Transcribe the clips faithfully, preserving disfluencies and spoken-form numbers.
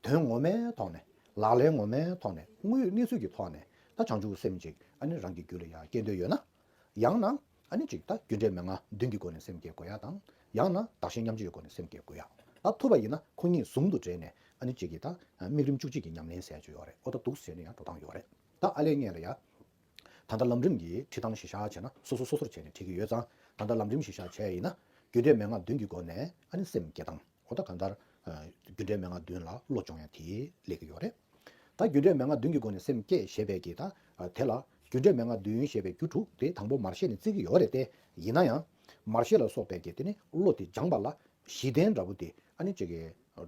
དོན་ངོ་མའི་ཐོག་ནས། ལག་ལེན་ངོ་མའི་ཐོག་ནས། དངོས་ཡོད་གནས་ཚུལ་གྱི་ཐོག་ནས། ད་བྱང་ཆུབ་སེམས་ཅིག་ཨ་ནི་རང་གི་རྒྱུད་ལ་ཡང་སྐྱེ་འདོད་ཡོད་ན། ཡང་ན་ཨ་ནི་ཅིག་ད་རྒྱུ་འབྲས་མན་ངག་བདུན་གྱི་སྒོ་ནས་སེམས་བསྐྱེད་དགོས་ཡ་དང་། ཡང་ན་བདག་གཞན་མཉམ་བརྗེའི་སྒོ་ནས་སེམས་བསྐྱེད་དགོས་ཡ། ད་ཐུབ་པ་ཡིན་ན་ཁོ་གཉིས་ཟུང་དུ་འབྲེལ་ནས་ཨ་ནི་ཅིག་གི་ད་དམིགས་རིམ་བཅུ་གཅིག་གི་ཉམས་ལེན་ཟེར་ཡ་ཅིག་ཡོད་རེད། ཨོ་ད་འདུག་ཟེར་ནས་ཡང་འགྲོ་སྟངས་ཡོད་རེད། ད་ཨ་ལས་ངས་ལ་ཡ། ད་ལྟ་ལམ་རིམ་གྱི་ཁྲིད་སྟངས་གཞི་བཞག་བྱས་ན་སོ་སོ་སོ་སོར་བྱས་ནས་ཁྲིད་ཀྱི་ཡོད་ཙང་། ད་ལྟ་ལམ་རིམ་གཞི་བཞག་བྱས་ཡིན་ན། རྒྱུ་འབྲས་མན་ངག་བདུན་གྱི་སྒོ་ནས་ཨ་ནི་སེམས་བསྐྱེད་སྟངས། འོ་ད་གང་ལྟར། ཨ། རྒྱུ་འབྲས་མན་ངག་བདུན་ལ་བློ་སྦྱོང་ཡ་དེ་སླེབས་ཀྱི་ཡོད་རེད། ད་རྒྱུ་འབྲས་མན་ངག་བདུན་གྱི་སྒོ་ནས་སེམས་བསྐྱེད་ཞེས་པའི་གི་ད། ཨ། དེ་ལ་རྒྱུ་འབྲས་མན་ངག་བདུན་ཞེས་པའི་རྒྱུ་དྲུག་དེ་དང་པོ་མར་ཤེས་ནས་བརྩི་གི་ཡོད་རེད་དེ། ཡིན་ན་ཡང་། མར་ཤེས་ལ་སོགས་པའི་གི་དེ་ནི་བློ་དེ་སྦྱངས་པ་ལ་གཞི་རྟེན་འདྲ་པོ་དེ་ཨ་ནི་ཅིག་གི་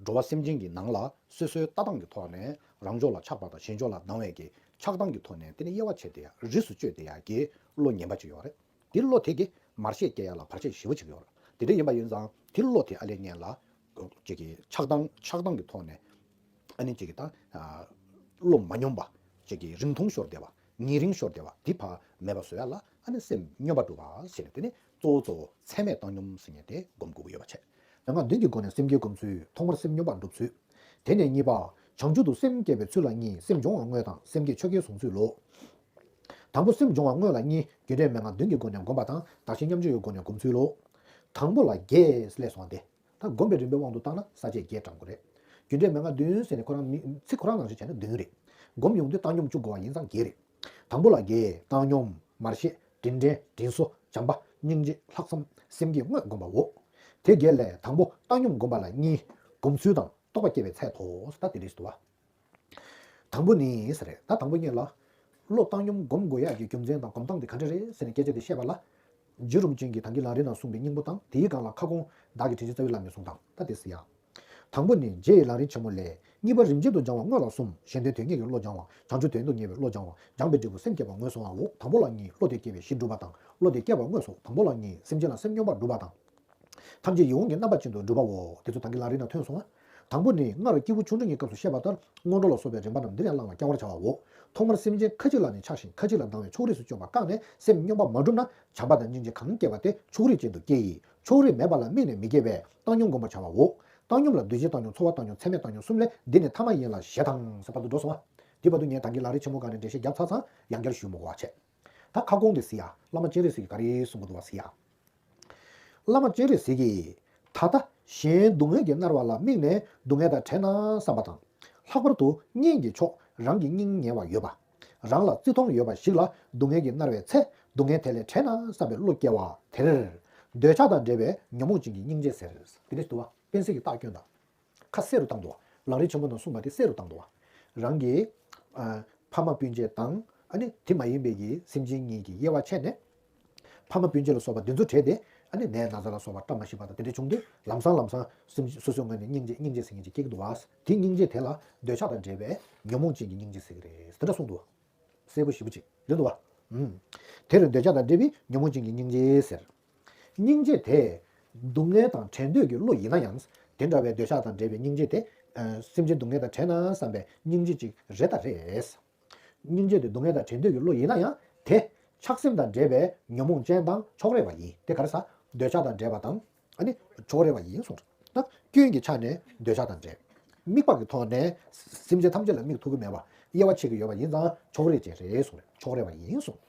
འགྲོ་བ་སེམས་ཅན་གྱི་ནང་ལ་སོ་སོའི་ལྟ་སྟངས་ཀྱི་ཐོག་ནས་རང་ཕྱོགས་ལ་ཆགས་པ་དང་གཞན་ཕྱོགས་ལ་སྡང་བའི་གི་ཆགས་སྡང་གི་ཐོག་ནས་དེ་ནི་དབྱེ་བ་ཕྱེ་བསྡད་ཡ། རིས་སུ་གཅོད་བསྡད་ཡ་གི་བློ་ངན་པ་ཅིག་ཡོད་རེད། དེ་བློ་དེ་གིས་མར་ཤེས་སྐྱེ་ཡ་ལ་བར་ཆད་ཞེ་པོ་ཅིག་ཡོད་རེད། དེ་འདྲ་ཡིན་པ་ཡིན་ཙང་དེ་བློ་དེ་ཨ་ལས་ངན་ལ། ཅིག་གི་ཆགས་སྡང་ཆགས་སྡང་གི་ཐོག་ནས། ཨ་ནི་ཅིག་གི་ད། ཨ། བློ་མ་སྙོམས་པ། ཅིག་གི་རིང་ཐུང་ཤོར་བསྡད་པ། ཉེ་རིང་ཤོར་བསྡད་པ་དེ་ཕར་མེད་པ་བཟོ་ཡ་ལ་ཨ་ནི་སེམས་སྙོམས་པར་སྒྲུབ་པ་ཟེར་ནས། དེ་ནི་གཙོ་བོ་གཙོ་བོ་ཚད་མེད་བཏང་སྙོམས་ཟེར་མཁན་དེ་སྒོམ་དགོས་ཀྱི་ཡོད་པ་བྱས། མན་ངག་བདུན་གྱི་སྒོ་ནས་སེམས་བསྐྱེད་སྒོམ་ཚུལ། ཐོག་མར་སེམས་སྙོམས་པར་སྒྲུབ་ཚུལ། དེ་ནས་གཉིས་པ། བྱང་ཆུབ་ཏུ་སེམས་བསྐྱེད་པའི་ཚུལ་ལ་གཉིས། སེམས་སྦྱོང་བ་དངོས་དང་སེམས་བསྐྱེད་ཆོས་སྐལ་བཟུང་ཚུལ་ལོ། དང་པོ་སེམས་སྦྱོང་བ་དངོས་ལ་གཉིས། རྒྱུ་འབྲས་མན་ངག་བདུན་གྱི་སྒོ་ནས་བསྒོམ་པ་དང་བདག་གཞན་མཉམ་བརྗེའི་སྒོ་ནས་བསྒོམ་ཚུལ་ལོ། དང་པོ་ལ་བརྒྱད་སླེབས་སོང་སྟེ། ད་བསྒོམ་པའི་རིམ་པའི་དབང་དུ་བཏང་ན་ས་བཅད་བརྒྱད་དྲངས་དགོས་རེད། རྒྱུ་འབྲས་མན་ངག་བདུན་ཟེར་ནས་ཁོ་རང་མི་ཚིག་ཁོ་རང་ནང་བཞིན་བྱས་ན་བདུན་རེད། སྒོམ་ཡོང་དུས་བཏང་སྙོམས་བཅུ་དགོས་པ་ཡིན་ཙང་བརྒྱད་རེད། དང་པོ་ལ་བརྒྱད། བཏང་སྙོམས། མར་ཤེས། དྲིན་དྲན། དྲིན་གཟོ། བྱམས་པ། སྙིང་རྗེ། ལྷག་བསམ། སེམས་བསྐྱེད་དངོས་བསྒོམ་པའོ། དེ་བརྒྱད་ལས་དང་པོ་བཏང་སྙོམས་བསྒོམ་པ་ལ་གཉིས། སྒོམ་ཚུལ་དང་རྟོགས་པ་སྐྱེ་བའི་ཚད་དོ། ད་དེ་རེད་འདུག་བ། དང་པོ་ནི་ཟེར་རེད། ད་དང་པོ་ཉིད་ལ། བློ་བཏང་སྙོམས་སྒོམ་དགོས་ཡག་གི་རྒྱུ་མཚན་དང་སྒོམ་སྟངས་དེ་ག་འདྲ་རེད་ཟེར་ནས་སྐད་ཆ་དེ་བཤད་པ་ལ། རྗེ་རིན་པོ་ཆེ་གིས་ད་གིན་ལམ་རིམ་ནང་གསུངས་པའི་སྙིང་པོ་དང་དེའི་སྒང་ལ་ཁ་སྐོང་བདག་གིས་དྲིན་ཅན་རྩ་བའི་བླ་མས་གསུངས་སྟངས་ད་དེ་ཟེར་ཡ། དང་པོ་ནི་རྗེ་ཡི་ལམ་རིམ་ཆེན་མོ་ལས། གཉིས་པ་རིམ་གྱིས་སྦྱང་བ་དངོས་ལ་གསུམ། གཞན་དོན་དོན་གཉེར་གྱི་བློ་སྦྱང་བ། བྱང་ཆུབ་དོན་དུ་གཉེར་བའི་བློ་སྦྱང་བ། སྦྱངས་པའི་འབྲས་བུ་སེམས་བསྐྱེད་པ་དངོས་སོ་ཨའོ། དང་པོ་ལ་གཉིས། བློ་དེ་སྐྱེ་བའི་གཞི་སྒྲུབ་པ་དང་བློ་དེ་སྐྱེ་བ་དངོས་སོ། དང་པོ་ལ་གཉིས། སེམས་ཅན་ལ་སེམས་སྙོམས་པར་སྒྲུབ་པ་དང་། ཐམས་ཅད་ཡིད་འོང་གི་རྣམ་པ་ཅན་དུ་སྒྲུབ་པའོ། དེ་ཚོ་ད་གིན་ལམ་རིམ་ནང་ཐོན་སོང་ང་། དང་པོ་ནི་སྔར་སྐྱེས་བུ་ཆུང་འབྲིང་གི་སྐབས་སུ་བཤད་པ་ལྟར་སྔོན་འགྲོ་ལ་སོགས་པའི་རིམ་པ་རྣམས་འདིར་ཡང་བླང་བར་བསྐྱར་བར་བྱ་བའོ། ཐོག་མར་སེམས་ཅན་ཁ་ཅིག་ལ་ནི་ཆགས་ཤིང་ཁ་ཅིག་ལ་སྡང་བས་ཕྱོགས་རིས་སུ་བཅོམ་པ་བཀག་ནས་སེམས་སྙོམས་པར་མ་བསྒྲུབས་ན་བྱམས་པ་དང་སྙིང་རྗེ་གང་སྐྱེ་བ་དེ་ཕྱོགས་རིས་ཅན་དུ་སྐྱེ་ཡི། ཕྱོགས་རིས་མེད་པ་ལ་དམིགས་ནས་མི་སྐྱེ་བས་བཏང་སྙོམས་བསྒོམ་པར་བྱ་བའོ། བཏང་སྙོམས་ལ་གདུལ་བྱའི་བཏང་སྙོམས། ཚོར་བ་བཏང་སྙོམས། ཚད་མེད་བཏང་སྙོམས་གསུམ་ལས་འདི་ནི་ཐ་མ་ཡིན་ལ་ཞེས་དང་ཟེར་བར་དུ་འགྲོ་སོང་ང་། འདི་བར་དུ་ངས་ད་གིན་ལམ་རིམ་ཆེན་མོ་སྒང་ནས་འགྲེལ་བཤད་བརྒྱབ་ཚར་ཙང་ཡང་བསྐྱར་ཞུ་མི་དགོས་པ་བྱས། ད་ཁ་སྐོང་དེ་གཟིགས་ཡ། བླ་མ་སྤྱན་རས་གཟིགས་ཀྱིས་ག་རེ་གསུང་གི་འདུག་བ་གཟིགས་ཡ། བླ་མ་སྤྱན་རས་གཟིགས་ཀྱིས། ད་ལྟ་གཞན་སྡུག་བསྔལ་གྱིས་མནར་བ་ལ་དམིགས་ནས་སྡུག་བསྔལ་དང་བྲལ་ན་བསམ་པ་དང་། ལྷག་པར་དུ་གཉེན་གྱི་ཕྱོགས་རང་གི་སྙིང་ཉེ་བ་ཡོད་པ། རང་ལ་བརྩི་མཐོང་ཡོད་པ་ཞིག་ལ་སྡུག་བསྔལ་གྱིས་མནར་བའི་ཚེ་སྡུག་བསྔལ་དེ་ལས་བྲལ་ན་བསམ་པའི་བློ་སྐྱེ་བ་དེར། འདོད་ཆགས་དང་འདྲེས་པའི་ཉོན་མོངས་ཅན་གྱི་སྙིང་རྗེ་ཟེར། དེ་འདྲ་འདུག་བ། དཔེ་གཟིགས་ཀྱི་རྟགས་སྐྱོན་དང་། ཁ་གསལ་རུ་བཏང་འདུག་བ། ལམ་རིམ་ཆེན་པོ་ནང་གསུངས་པ་དེ་གསལ་རུ་བཏང་འདུག་བ། རང་གི། ཨ། ཕ་མ་སྤུན་མཆེད་དང་། ཨ་ནི་དེ་མ་ཡིན་པའི་གི་སེམས་ཅན་གཉིས་ཀྱི་དབྱེ་བ་ཕྱེ་ནས། ཕ་མ་སྤུན་མཆེད་ལ་སོགས་པ་འདི་ཚོ་བྲལ་ཏེ། ཨ་ནི་ནད་ན་ཚ་ལ་སོགས་པ་བཀྲ་མ་ཤིས་པ་དང་དེ་འདྲ་བྱུང་དུས་ལམ་སང་ལམ་སང་སེམས་སོ་སོའི་ངོས་ནས་སྙིང་རྗེ་སྙིང་རྗེ་ཟེར་མཁན་ཅིག་སྐྱེ་གི་འདུག་བ། དེ་སྙིང་རྗེ་དེ་ལ་འདོད་ཆགས་དང་འདྲེས་པའི་ཉོན་མོངས་ཅན་གྱི་སྙིང་རྗེ་ཟེར་གི་རེད། དེ་འདྲ་གསུངས་འདུག་བ། གསལ་པོ་ཞེ་པོ་ཅིག་རེད་འདུག་བ། ཨུམ། དེར་འདོད་ཆགས་དང་འདྲེས་པའི་ཉོན་མོངས་ཅན་གྱི་སྙིང་རྗེ་ཟེར། སྙིང་རྗེ་དེ། སྡུག་བསྔལ་དང་བྲལ་འདོད་ཀྱི་བློ་ཡིན་ན་ཡང་། དེ་འདྲ་བའི་འདོད་ཆགས་དང་འདྲེས་པའི་སྙིང་རྗེ་དེ། ཨ། སེམས་ཅན་སྡུག་བསྔལ་དང་བྲལ་ན་བསམ་པའི་སྙིང་རྗེ་ཅིག་རེད་ད་རེད། སྙིང་རྗེ་དེ་སྡུག་བསྔལ་དང་བྲལ་འདོད་ཀྱི་བློ་ཡིན་ན་ཡང་དེ། ཆགས་སེམས་དང་འདྲེས་པའི་ཉོན་མོངས་ཅན་དང་ཕྱོགས་རིས་པ་ཡིན། དེ་ག་རེ་ཟ། འདོད་ཆགས་དང་འདྲེས་པ་དང་། ཨ་ནི་ཕྱོགས་རིས་པ་ཡིན་གསུངས། ད་སྐྱོན་གྱི་ཆ་ནས་འདོད་ཆགས་དང་འདྲེས། དམིགས་པ་གི་ཐོག་ནས་སེམས་ཅན་ཐམས་ཅད་ལ་དམིགས་ཐུབ་ཀྱི་མེད་པ། དབྱེ་བ་ཕྱེ་གི་ཡོད་པ་ཡིན་ཙང་ཕྱོགས་རིས་ཅན་རེད་གསུངས། ཕྱོགས་རིས་པ་ཡིན་གསུངས།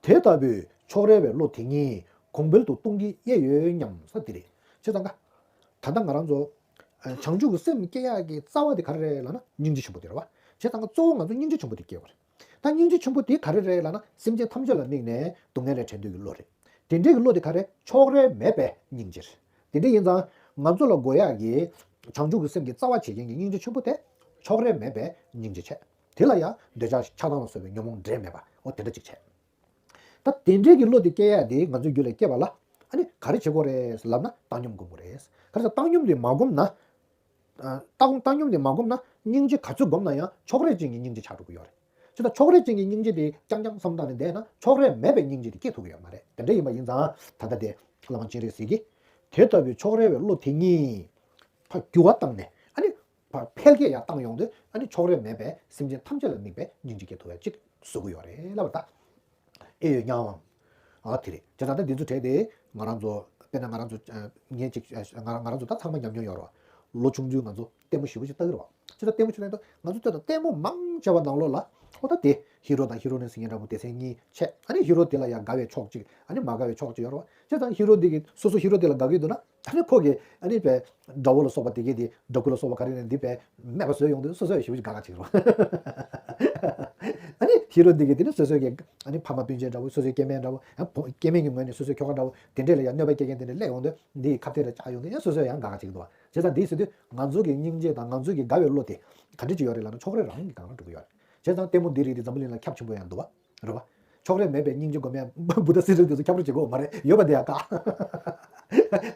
དེ་ལྟ་བུའི་ཕྱོགས་རིས་པའི་བློ་དེ་ཉིད་གོང་འཕེལ་དུ་གཏོང་གི་ཡེ་ཡོད་སྙམ་ས་འདི་རེད། བྱས་ཙང་ཀ། ད་ལྟ་ང་རང་ཚོ། ཨ། བྱང་ཆུབ་ཀྱི་སེམས་སྐྱེ་ཡག་གི་རྩ་བ་དེ་ག་རེ་རེད་ལབ་ན་སྙིང་རྗེ་ཆེན་པོ་དེ་རེད་བ། བྱས་ཙང་ཀ་གཙོ་བོ་ང་ཚོ་སྙིང་རྗེ་ཆེན་པོ་དེ་སྐྱེ་དགོས་རེད། ད་སྙིང་རྗེ་ཆེན་པོ་དེ་ག་རེ་རེད་ལབ་ན་སེམས་ཅན་ཐམས་ཅད་ལ་དམིགས་ནས་སྡུག་བསྔལ་ལས་བྲལ་འདོད་ཀྱི་བློ་རེད། དེ་འདྲའི་གི་བློ་དེ་ག་རེ། ཕྱོགས་རིས་མེད་པའི་སྙིང་རྗེ་རེད། དེ་འདྲ་ཡིན་ཙང་ང་ཚོ་ལ་དགོས་ཡག་གི་བྱང་ཆུབ་ཀྱི་སེམས་ཀྱི་རྩ་བ་བྱེད་མཁན་གྱི་སྙིང་རྗེ་ཆེན་པོ་དེ་ཕྱོགས་རིས་མེད་པའི་སྙིང་རྗེ་བྱས། དེ་ལ་ཡང་འདོད་ཆགས་ཆགས་སྡང་ལ་སོགས་པའི་ཉོན་མོངས་འདྲེས་མེད་པ། འོ་དེ་འདྲ་ཅིག་བྱས། ད་དེ་འདྲའི་གི་བློ་དེ་སྐྱེ་ཡ་དེ་ང་ཚོའི་རྒྱུད་ལ་སྐྱེ་བ་ལ། ཨ་ནི་ག་རེ་བྱེད་དགོས་རེད་ལབ་ན་བཏང་སྙོམས་སྒོམ་དགོས་རེད། ག་རེ་ཟེར་བཏང་སྙོམས་དེ་མ་བསྒོམས་ན། ཨ། བཏང་བཏང་སྙོམས་དེ་མ་བསྒོམས་ན་སྙིང་རྗེ་ག་ཚོད་བསྒོམས་ན་ཡང་ཕྱོགས་རིས་ཅན་གྱི་སྙིང་རྗེ་ཆགས་འགྲོ་གི་ཡོད་རེད། ཅི་ལྟར་ཕྱོགས་རིས་ཅན་གྱི་སྙིང་རྗེ་དེ་རྐྱང་རྐྱང་བསམ་བཏང་ནས་བསྡད་ན་ཕྱོགས་རིས་མེད་པའི་སྙིང་རྗེ་དེ་སྐྱེ་ཐུབ་ཀྱི་ཡོད་མ་རེད། དེ་འདྲ་ཡིན་པ་ཡིན་ཙང་ད་ལྟ་དེ་བླ་མ་སྤྱན་རས་གཟིགས་ཀྱིས། དེ་ལྟ་བུའི་ཕྱོགས་རིས་པའི་བློ་དེ་ཉིད་ཕར་འགྱུར་བ་བཏང་ནས། ཨ་ནི། ཕར་འཕེལ་རྒྱས་ཡར་བཏང་ཡོང་དུས་ཨ་ནི་ཕྱོགས་རིས་མེད་པའི་སེམས་ཅན་ཐམས་ཅད་ལ་དམིགས་པའི་སྙིང་རྗེ་སྐྱེ་ཐུབ་ཡ་ཅིག་བཟོ་གི་ཡོད་རེད་ལབ་པ་ད། ཨེ་ཡོད་སྙམ། ཨ་དེ་རེད། བྱས་ཙང་ད་འདི་ཚོ་གྲས་དེ་ང་རང་ཚོ་དཔེར་ན་ང་རང་ཚོ་ཨ་ངས་ཅིག་ཨ་ང་རང་ང་རང་ཚོ་ད་ཚང་མ་ཉམས་མྱོང་ཡོད་རེད་བ། ལོ་ཆུང་ཆུང་ང་ཚོ་ལྟད་མོ་ཞེ་པོ་ཅིག་ལྟ་གི་རེད་བ། ཅི་ལྟར་ལྟད་མོ་ཞིག་ལྟ་ཡིན་དུས་ང་ཚོ་ལྟོས་དང་ལྟད་མོ་མང་ཆེ་བ་ནང་ལོགས་ལ་ཨོ་ད་དེ་ཧི་རོ་དང་ཧི་རོ་ནི་ཟེར་མཁན་འདྲ་པོ་སྡེ་ཚན་གཉིས་བྱས། ཨ་ནི་ཧི་རོ་དེ་ལ་ཡང་དགའ་བའི་ཕྱོགས་གཅིག་ཨ་ནི་མ་དགའ་བའི་ཕྱོགས་གཅིག་ཡོད་རེད་བ། བྱས་ཙང་ཧི་རོ་འདི་གིས་སོ་སོ་ཧི་རོ་དེ་ལ་དགའ་གི་འདུག་ན། ཨ་ནི་ཁོ་གིས་ཨ་ནི་པའི་དགྲ་བོ་ལ་སོགས་པ་དེ་གས་དེ་དགྲ་བོ་ལ་སོགས་པ་ག་རེ་ནས་འདི་པའི་མེད་པ་བཟོས་ཡོང་དུས་སོ་སོ་ཡང་ཞེ་པོ་ཅིག་དགའ་དགའ་བྱེད་ཀྱི་རེད་བ། ཨ་ནི་ཧི་རོ་འདི་གས་དེ་ནི་སོ་སོའི་གི་ཨ་ནི་ཕ་མ་སྤུན་མཆེད་འདྲ་བོ་སོ་སོའི་སྐྱེ་དམན་འདྲ་བོ་ཡང་བུ་སྐྱེ་དམན་གྱི་ངོས་ནས་སོ་སོའི་ཁྱོ་ག་འདྲ་བོ་དེ་འདྲས་ལ་ཡང་གནོད་པ་སྐྱེལ་མཁན་དེ་འདྲས་སླེབས་ཡོང་དུས་འདི་ཡི་ཁ་གཏད་ལ་བཅག་ཡོང་དུས་ཡང་སོ་སོ་ཡང་དགའ་དགའ་བྱེད་ཀྱི་འདུག་བ། བྱས་ཙང་འདི་ཟེར་དུས་ང་ཚོ་གི་སྙིང་རྗེ་དང་ང་ཚོ་གི་དགའ་བའི་བློ་དེ་ག་འདྲས་ཅིག་ཡོད་རེད་ལབ་ན་ཕྱོགས་རིས་རང་གི་སྒང་ལ་འགྲོ་གི་ཡོད་རེད། བྱས་ཙང་ལྟད་མོ་འདི་རིགས་དེ་འཛམ་བུ་གླིང་ལ་ཁྱབ་ཆེན་པོ་ཡང་འདུག་བ། རེད་བ། ཕྱོགས་རིས་མེད་པའི་སྙིང་རྗེ་སྒོམ་ཡ་བུདྡྷ་སི་ཌཱ་དེ་ཚོ་ཁྱབ་རེ་བྱེད་དགོས་མ་རེད། ཡོད་པ་དེ་ཡང་དཀའ།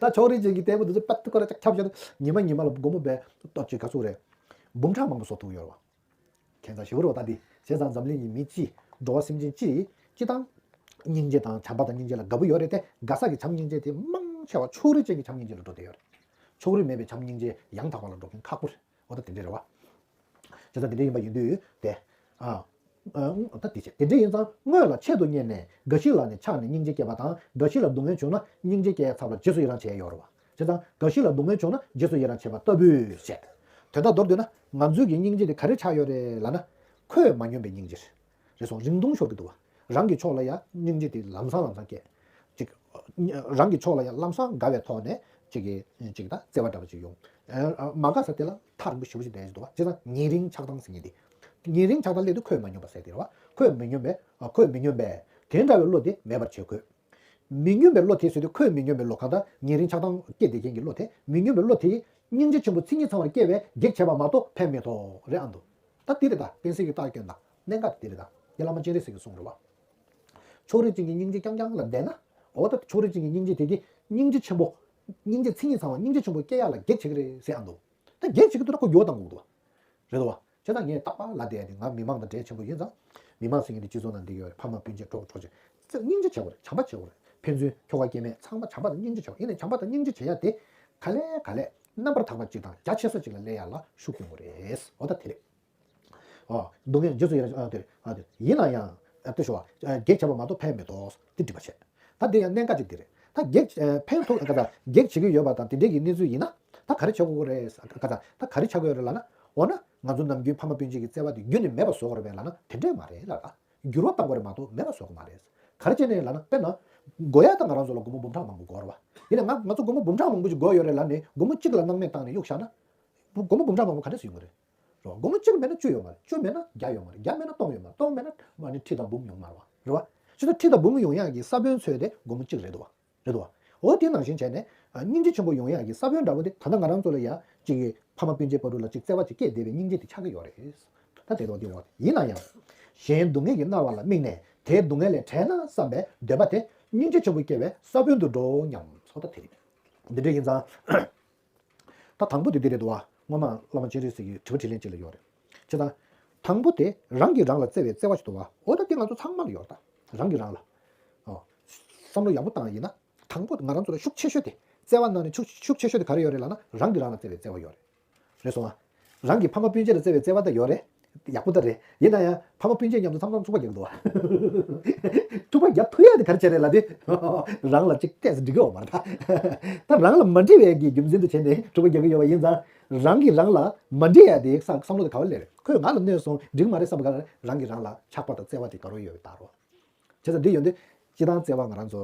ད་ཕྱོགས་རིས་ཅན་གྱི་ལྟད་མོ་དེ་ཚོ་པད་ཏི་ཀོ་ར་ཅག་ཁྱབ་བྱས་ཏེ་ཉི་མ་ཉི་མ་ལ་སྒོར་མོ་བས་ཏོག་ཅིག་ག་ཚོད་རེད། འབུམ་ཕྲག་མང་པོ་བཟོ་ཐུབ་ཡོད་རེད་བ། ཁྱད་མཚར་ཞེ་པོ་རེད་བ། ད་འདི་བྱས་ཙང་འཛམ་གླིང་གི་མི་སྤྱི་འགྲོ་བ་སེམས་ཅན་སྤྱི་སྤྱི་དང་། སྙིང་རྗེ་དང་བྱམས་པ་དང་སྙིང་རྗེ་ལ་དགའ་པོ་ཡོད་རེད་དེ། དགའ་ས་གི་བྱམས་སྙིང་རྗེ་དེ་མང་ཆེ་བ་ཕྱོགས་རིས་ཅན་གྱི་བྱམས་སྙིང་རྗེ་ལ་འགྲོ་བསྡད་ཡོད་རེད། ཕྱོགས་རིས་མེད་པའི་བྱམས་སྙིང་རྗེ་ཡང་དག་པ་ལ་འགྲོ་མཁན་ཁག་པོ་རེད། འོ་ད་དེ་འདྲ་རེད་བ། བྱས་ཙང་དེ་འདྲ་ཡིན་པ་ཡིན་དུས་དེ། ཨ། ཨ། ད་དེ་བྱས་དེ་འདྲ་ཡིན་ཙང་དངོས་ལ་ཆེད་དུ་གཉེར་ནས་འགའ་ཞིག་ལ་ནི་ཆགས་ནས་སྙིང་རྗེ་སྐྱེས་པ་དང་། འགའ་ཞིག་ལ་སྡུག་བསྔལ་བྱུང་ན་སྙིང་རྗེ་སྐྱེ་ཡའི་ཚབ་ལ་རྗེས་སུ་ཡི་རང་བྱས་ཡོད་རེད་བ། བྱས་ཙང་འགའ་ཞིག་ལ་སྡུག་བསྔལ་བྱུང་ན་རྗེས་སུ་ཡི་རང་བྱེད་པ་ལྟ་བུས་བྱས། དོན་དག་མདོར་བསྡུས་ན་ང་ཚོའི་གི་སྙིང་རྗེ་དེ་ག་རེ་ཆགས་ཡོད་རེད་ལབ་ན། འཁོས་མ་སྙོམས་པའི་སྙིང་རྗེ་རེད་སོང་། རིང་ཐུང་ཤོར་གི་འདུག་བ། རང་གི་ཕྱོགས་ལ་ཡང་སྙིང་རྗེ་དེ་ལམ་སང་ལམ་སང་སྐྱེ། ཅིག་རང་གི་ཕྱོགས་ལ་ཡང་ལམ་སང་དགའ་བའི་ཐོག་ནས་ཅིག་གི་ཅིག་ད་བརྩེ་བ་འདྲ་པོ་ཅིག་ཡོང་། ཨ། མ་དགའ་ས་དེ་ལ་ཐག་རིང་པོ་ཞེ་པོ་ཅིག་བསྡད་ཀྱི་འདུག་བ། བྱས་ཙང་ཉེ་རིང་ཆགས་སྡང་ཟེར་མཁན་དེ། ཉེ་རིང་ཆགས་སྡང་སླེབས་དུས་འཁོས་མ་སྙོམས་པ་ཟེར་དེ་རེད་བ། འཁོས་མི་སྙོམས་པས། ཨ། འཁོས་མི་སྙོམས་པས་དེ་འདྲ་བའི་བློ་དེ་མེད་པར་བྱེད་དགོས། མི་སྙོམས་པའི་བློ་དེ་ཟེར་དུས་འཁོས་མི་སྙོམས་པའི་བློ་གང་ལྟར་ཉེ་རིང་ཆགས་སྡང་སྐྱེས་བསྡད་མཁན་གྱི་བློ་དེ་མི་སྙོམས་པའི་བློ་དེ་སྙིང་རྗེ་ཆེན་པོ་མཚན་ཉིད་ཚང་བར་སྐྱེ་བས་གེགས་བྱས་པ་མ་གཏོགས་ཕན་མི་ཐོགས་རེད་ཨ་འདུག་ད་འདི་རེད། ད་བསྟན་སྲིད་ཀྱི་རྟགས་སྐྱོན་དང་གནད་འགག་དེ་འདི་རེད། ད་འདི་བླ་མ་སྤྱན་རས་གཟིགས་ཀྱིས་གསུངས་རེད་བ། ཕྱོགས་རིས་ཅན་གྱི་སྙིང་རྗེ་རྐྱང་རྐྱང་ལ་བསྡད་ན། འོ་ད་ཕྱོགས་རིས་ཅན་གྱི་སྙིང་རྗེ་དེ་གིས་སྙིང་རྗེ་ཆེན་པོ། སྙིང་རྗེ་མཚན་ཉིད་ཚང་བ་སྙིང་རྗེ་ཆེན་པོ་སྐྱེ་ཡག་ལ་གེགས་བྱེད་ཀྱི་རེད་ཟེར་ཨ་འདུག་ད་གེགས་བྱེད་ཀྱི་འདུག་ན་ཁོ་འགྱུར་བ་གཏང་དགོས་འདུག་བ། རེད་དོ། བྱས་ཙང་ངས་རྟག་པར་ལབ་བསྡད་ཡ་དེ་ང་མི་མང་དང་འབྲེལ་ཆེན་པོ་ཡིན་ཙང་། མི་མང་ཟེར་མཁན་དེ་སྤྱི་ཚོགས་ནང་འདི་གི་ཡོད་རེད། ཕ་མ་སྤུན་མཆེད་གྲོགས་གྲོགས་ཅན། སྙིང་རྗེ་བྱེད་དགོས་རེད། བྱམས་པ་བྱེད་དགོས་རེད། ཕན་ཚུན་ཁྱོ་ག་སྐྱེ་དམན་ཚང་མ་བྱམས་པ་དང་སྙིང་རྗེ་བྱེད་དགོས། ཡིན་ནའི་བྱམས་པ་དང་སྙིང་རྗེ་བྱེད་ཡ་དེ་ག་ལེ་ག་ལེ་རྣམ་པར་དག་པ་ཅིག་དང་རྒྱ་ཆེ་ས་ཅིག་ལ་སླེབས་ཡ་ལ་ཤུགས་སྐྱོན་དགོས་རེད། འོ་ད་དེ་རེད། ཨོ། སྡུག་བསྔལ་རྗེས་སུ་ཡི་རང་། ཨ་དེ་ཡིན་ན་ཡང་ཨ་ལྟོས་ཤོག་ཨ། གེགས་བྱས་པ་མ་གཏོགས་ཕན་མི་ཐོགས་དེ་འགྲིག་པ་བྱས། ད་དེ་ཡང་གནད་འགག་ཅིག་དེ་རེད། ད་གེགས་ཨ་ཕན་ཐོགས་ག་ད་གེགས་བྱེད་ཀྱི་ཡོད་པ་དང་དེ་འདྲའི་གི་གནས་ཚུལ་ཡིན་ན། ད་ག་རེ་བྱེད་དགོས་ཀྱི་རེད། ག་ད་ད་ག་རེ་བྱེད་དགོས་རེད་ལབ་ན། འོ་ན་ང་ཚོ་ནམ་རྒྱུན་ཕ་མ་སྤུན་མཆེད་ཀྱི་བརྩེ་བ་དེ་རྒྱུན་ནས་མེད་པ་བཟོ་དགོས་རེད་པས་ལབ་ན་དེ་འདྲས་མ་རེད་ལབ། ད་འགྱུར་བ་གཏང་དགོས་རེད་མ་གཏོགས་མེད་པ་བཟོ་དགོས་མ་རེད། ག་རེ་བྱས་ནས་ལབ་ན། དཔེར་ན། དགོས་ཡ་ད་ང་རང་ཚོ་ལ་སྒོར་མོ་འབུམ་ཕྲག་མང་པོ་དགོས་རེད་བ། ཡིན་ན་ང་ང་ཚོ་སྒོར་མོ་འབུམ་ཕྲག་མང་པོ་ཞིག་དགོས་ཡོད་རེད་ལབ་ནས་སྒོར་མོ་གཅིག་ལ་སྣང་མེད་བཏང་ནས་གཡུག་བཞག་ན། སྒོར་མོ་འབུམ་ཕྲག་མང་པོ་ག་འདྲས་སུ་ཡོང་གི་རེད། རེད་བ། སྒོར་མོ་གཅིག་མེད་ན་བཅུ་ཡོང་མ་རེད། བཅུ་མེད་ན་བརྒྱ་ཡོང་མ་རེད། བརྒྱ་མེད་ན་སྟོང་ཡོང་མ་རེད། སྟོང་མེད་ན་མ་ནི་ཁྲི་དང་འབུམ་ཡོང་མ་རེད་བ། རེད་བ། ཅི་ལྟར་ཁྲི་དང་འབུམ་ཡོང་ཡག་གི་ས་བོན་འཚོལ་ཏེ་སྒོར་མོ་གཅིག་རེད་འདུག་བ། རེད་འདུག་བ། འོ་དེ་ནང་བཞིན་བྱས་ནས། ཨ། སྙིང་རྗེ་ཆེན་པོ་ཡོང་ཡག་གི་ས་བོན་འདྲ་བོ་དེ་ད་ལྟ་ང་རང་ཚོ་ལ་ཡ་གཅིག་གི་ཕ་མ་སྤུན་མཆེད་བར་དུ་ལ་གཅིག་བརྩེ་བ་ཅིག་སྐྱེས་བསྡད་པའི་སྙིང་རྗེ་དེ་ཆགས་ཀྱི་ཡོད་རེད། ད་དེ་དང་དེ་འོ་ཡིན་ན་ཡང་། གཞན་སྡུག་བསྔལ་གྱིས་མནར་བ་ལ་དམིགས་ནས་དེའི་སྡུག་བསྔལ་ལས་བྲལ་ན་བསམ་པའི་འདོད་པ་དེ་སྙིང་རྗེ་ཆེན་པོ་སྐྱེ་བའི་ས་བོན་དུ་འགྲོ་སྙམ་སོགས་ད་དེ་རེད། འདི་འདྲ་ཡིན་ཙང་། ད་དང་པོ་དེ་འདི་རེད་འདུག་བ། སྔོན་མ་བླ་མ་སྤྱན་རས་གཟིགས་ཀྱི་དྲི་བ་དྲིས་ལན་གཅིག་ལ་ཡོད་རེད། བྱས་ཙང་། དང་པོ་དེ་རང་གིས་རང་ལ་བརྩེ་བའི་བརྩེ་བ་ཞིག་འདུག་བ། འོ་ད་དེ་ང་ཚོ་ཚང་མ་ལ་ཡོད་རེད་ད། རང་གིས་རང་ལ། ཨོ། བསམ་བློ་ཡག་པོ་བཏང་ཡིན་ན། དང་པོ་ང་རང་ཚོ་ལ་ཤུགས་ཆེ་ཤོས་དེ། བརྩེ་བ་ནང་ནས་ཤུགས་ཤུགས་ཆེ་ཤོས་དེ་ག་རེ་ཡོད་རེད་ལབ་ན་རང་གིས་རང་ལ་བརྩེ་བའི་བརྩེ་བ་ཡོད་རེད། རེད་སོང་ཨ། རང་གི་ཕ་མ་སྤུན་མཆེད་ལ་བརྩེ་བའི་བརྩེ་བ་ད་ཡོད་རེད། ཡག་པོ་ད་རེད། ཡིན་ན་ཡང་ཕ་མ་སྤུན་མཆེད་མཉམ་དུ་མཚམས་མཚམས་འཁྲུག་པ་རྒྱག་གི་འདུག་བ། འཁྲུག་པ་རྒྱག་ཐུབ་ཡ་དེ་ག་རེ་བྱས་རེད་ལབ་དུས། རང་ལ་གཅིག་བལྟས་སུ་འགྲིག་གི་ཡོད་མ་རེད་ད། ད་རང་ལ་མ་འགྲིག་པའི་གི་རྒྱུ་མཚན་དུ་བྱས་ནས་འཁྲུག་པ་རྒྱག་གི་ཡོད་པ་ཡིན་ཙང་། རང་གིས་རང་ལ་མ་འགྲིག་ཡ་དེ་བསམ་བསམ་བློ་དེ་ག་བ་སླེབས་རེད། ཁོས་ང་ལ་གནོད་སོང་འགྲིག་མ་རེད་བསམ་པ་ག་རང་གིས་རང་ལ་ཆགས་པ་དང་བརྩེ་བ་དེ་ག་རེ་ཡོད་པའི་རྟགས་རེད། བྱས་ཙང་འདི་ཡོད་དུས་སྤྱི་བཏང་བརྩེ་བ་ང་རང་ཚོ་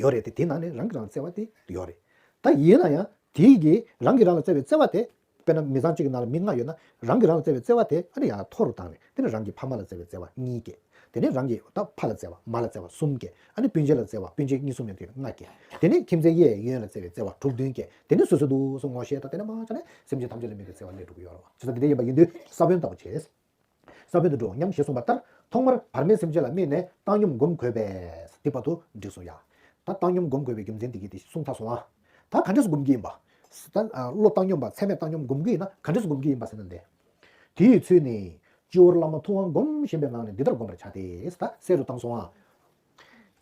ཡོད་རེད་དེ། དེའི་ནང་ནས་རང་གིས་རང་ལ་བརྩེ་བ་དེ་ཡོད་རེད། ད་ཡིན་ན་ཡང་དེའི་གི་རང་གིས་རང་ལ་བརྩེ་བའི་བརྩེ་བ་དེ། དཔེར་ན་མི་ཚང་གཅིག་གི་ནང་ལ་མི་ལྔ་ཡོད་ན། རང་གིས་རང་ལ་བརྩེ་བའི་བརྩེ་བ་དེ་ཨ་ནི་ཡང་མཐོ་རུ་བཏང་ནས། དེ་ནས་རང་གི་ཕ་མ་ལ་བརྩེ་བའི་བརྩེ་བ་གཉིས་སྐྱེ། དེ་ནས་རང་གི་ད་ཕ་ལ་བརྩེ་བ་མ་ལ་བརྩེ་བ་གསུམ་སྐྱེ། ཨ་ནི་སྤུན་མཆེད་ལ་བརྩེ་བ་སྤུན་མཆེད་གཉིས་གསུམ་ཡོད་དུས་ལྔ་སྐྱེ། དེ་ནས་ཁྱིམ་མཚེས་གཡས་གཡོན་ལ་བརྩེ་བའི་བརྩེ་བ་དྲུག་བདུན་སྐྱེ། དེ་ནས་སོ་སོ་འདུག་སེ་ངོ་ཤེས་དང་། དེ་ནས་མ་ཆ་ནས་སེམས་ཅན་ཐམས་ཅད་ལ་དམིགས་ཏེ་བརྩེ་བ་སླེབས་འགྲོ་གི་ཡོད་རེད་བ། བྱས་ཙང་དེ་འདྲ་ཡིན་པ་ཡིན་དུས་ས་བོན་ལྟ་བུ་བྱས། ས་བོན་དུ་འགྲོ་སྙམ་ཞེས་གསུངས་པ་ལྟར། ཐོག་མར་བར་མའི་སེམས་ཅན་ལ་དམིགས་ནས་བཏང་སྙོམས་སྒོམ་དགོས་པས། འདི་བར་དུ་འགྲིག་སོང་ཡ། ད་བཏང་སྙོམས་སྒོམ་དགོས་པའི་རྒྱུ་མཚན་འདི་གིས་དེ་གསུངས་ཚར་སོང་ཨ། ད་ག་འདྲས་སེ་སྒོམ་གྱི་ཡིན་པ། ད་བློ་བཏང་སྙོམས་པ་ཚད་མེད་བཏང་སྙོམས་སྒོམ་གྱི་ཡིན་ན་ག་འདྲས་སེ་སྒོམ་གྱི་ཡིན་པ་ཟེར་ན་འདི། དེའི་ཚུལ་ནི། སྤྱི་བོར་བླ་མ་ཐུབ་དབང་བསྒོམ་བཞིན་པའི་ངང་ནས་འདི་ལྟར་བསྒོམ་པར་བྱ་སྟེ། ད་གསལ་རུ་བཏང་སོང་ཨ།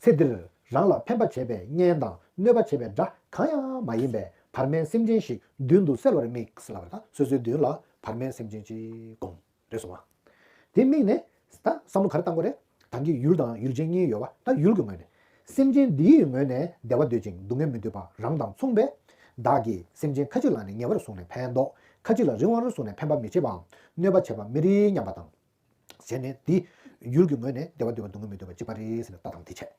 ཚེ་འདིར་རང་ལ་ཕན་པ་བྱེད་པའི་གཉེན་དང་གནོད་པ་བྱེད་པའི་དགྲ་གང་ཡང་མ་ཡིན་པའི་བར་མའི་སེམས་ཅན་ཞིག་མདུན་དུ་གསལ་བར་དམིགས་ལབ་པ་དང་། སོ་སོའི་མདུན་ལ་བར་མའི་སེམས་ཅན་ཅིག་བསྒོམ། རེད་སོང་བ། དེ་དམིགས་ནས་ད་བསམ་བློ་ག་རེ་བཏང་དགོས་རེད། ད་གིན་ཡུལ་དང་ཡུལ་ཅན་གཉིས་ཡོད་པ། ད་ཡུལ་གྱི་ངོས་ནས། སེམས་ཅན་འདིའི་ངོས་ནས་བདེ་བ་འདོད་ཅིང་སྡུག་བསྔལ་མི་འདོད་པ་རང་དང་མཚུངས་པས། བདག་གིས་སེམས་ཅན་ཁ་ཅིག་ལ་ནི་ཉེ་བར་བཟུང་ནས་ཕན་འདོགས། ཁ་ཅིག་ལ་རིང་བར་བཟུང་ནས་ཕན་པ་མི་བྱེད་པའམ་གནོད་པ་བྱེད་པ་མི་རིགས་སྙམ་པ་དང་། ཟེར་ནས་འདི་ཡུལ་གྱི་ངོས་ནས་བདེ་བ་འདོད་པ་སྡུག་བསྔལ་མི་འདོད་པ་གཅིག་པ་རེད་ཟེར་ནས་ལྟ་སྟངས་དེ་བྱས།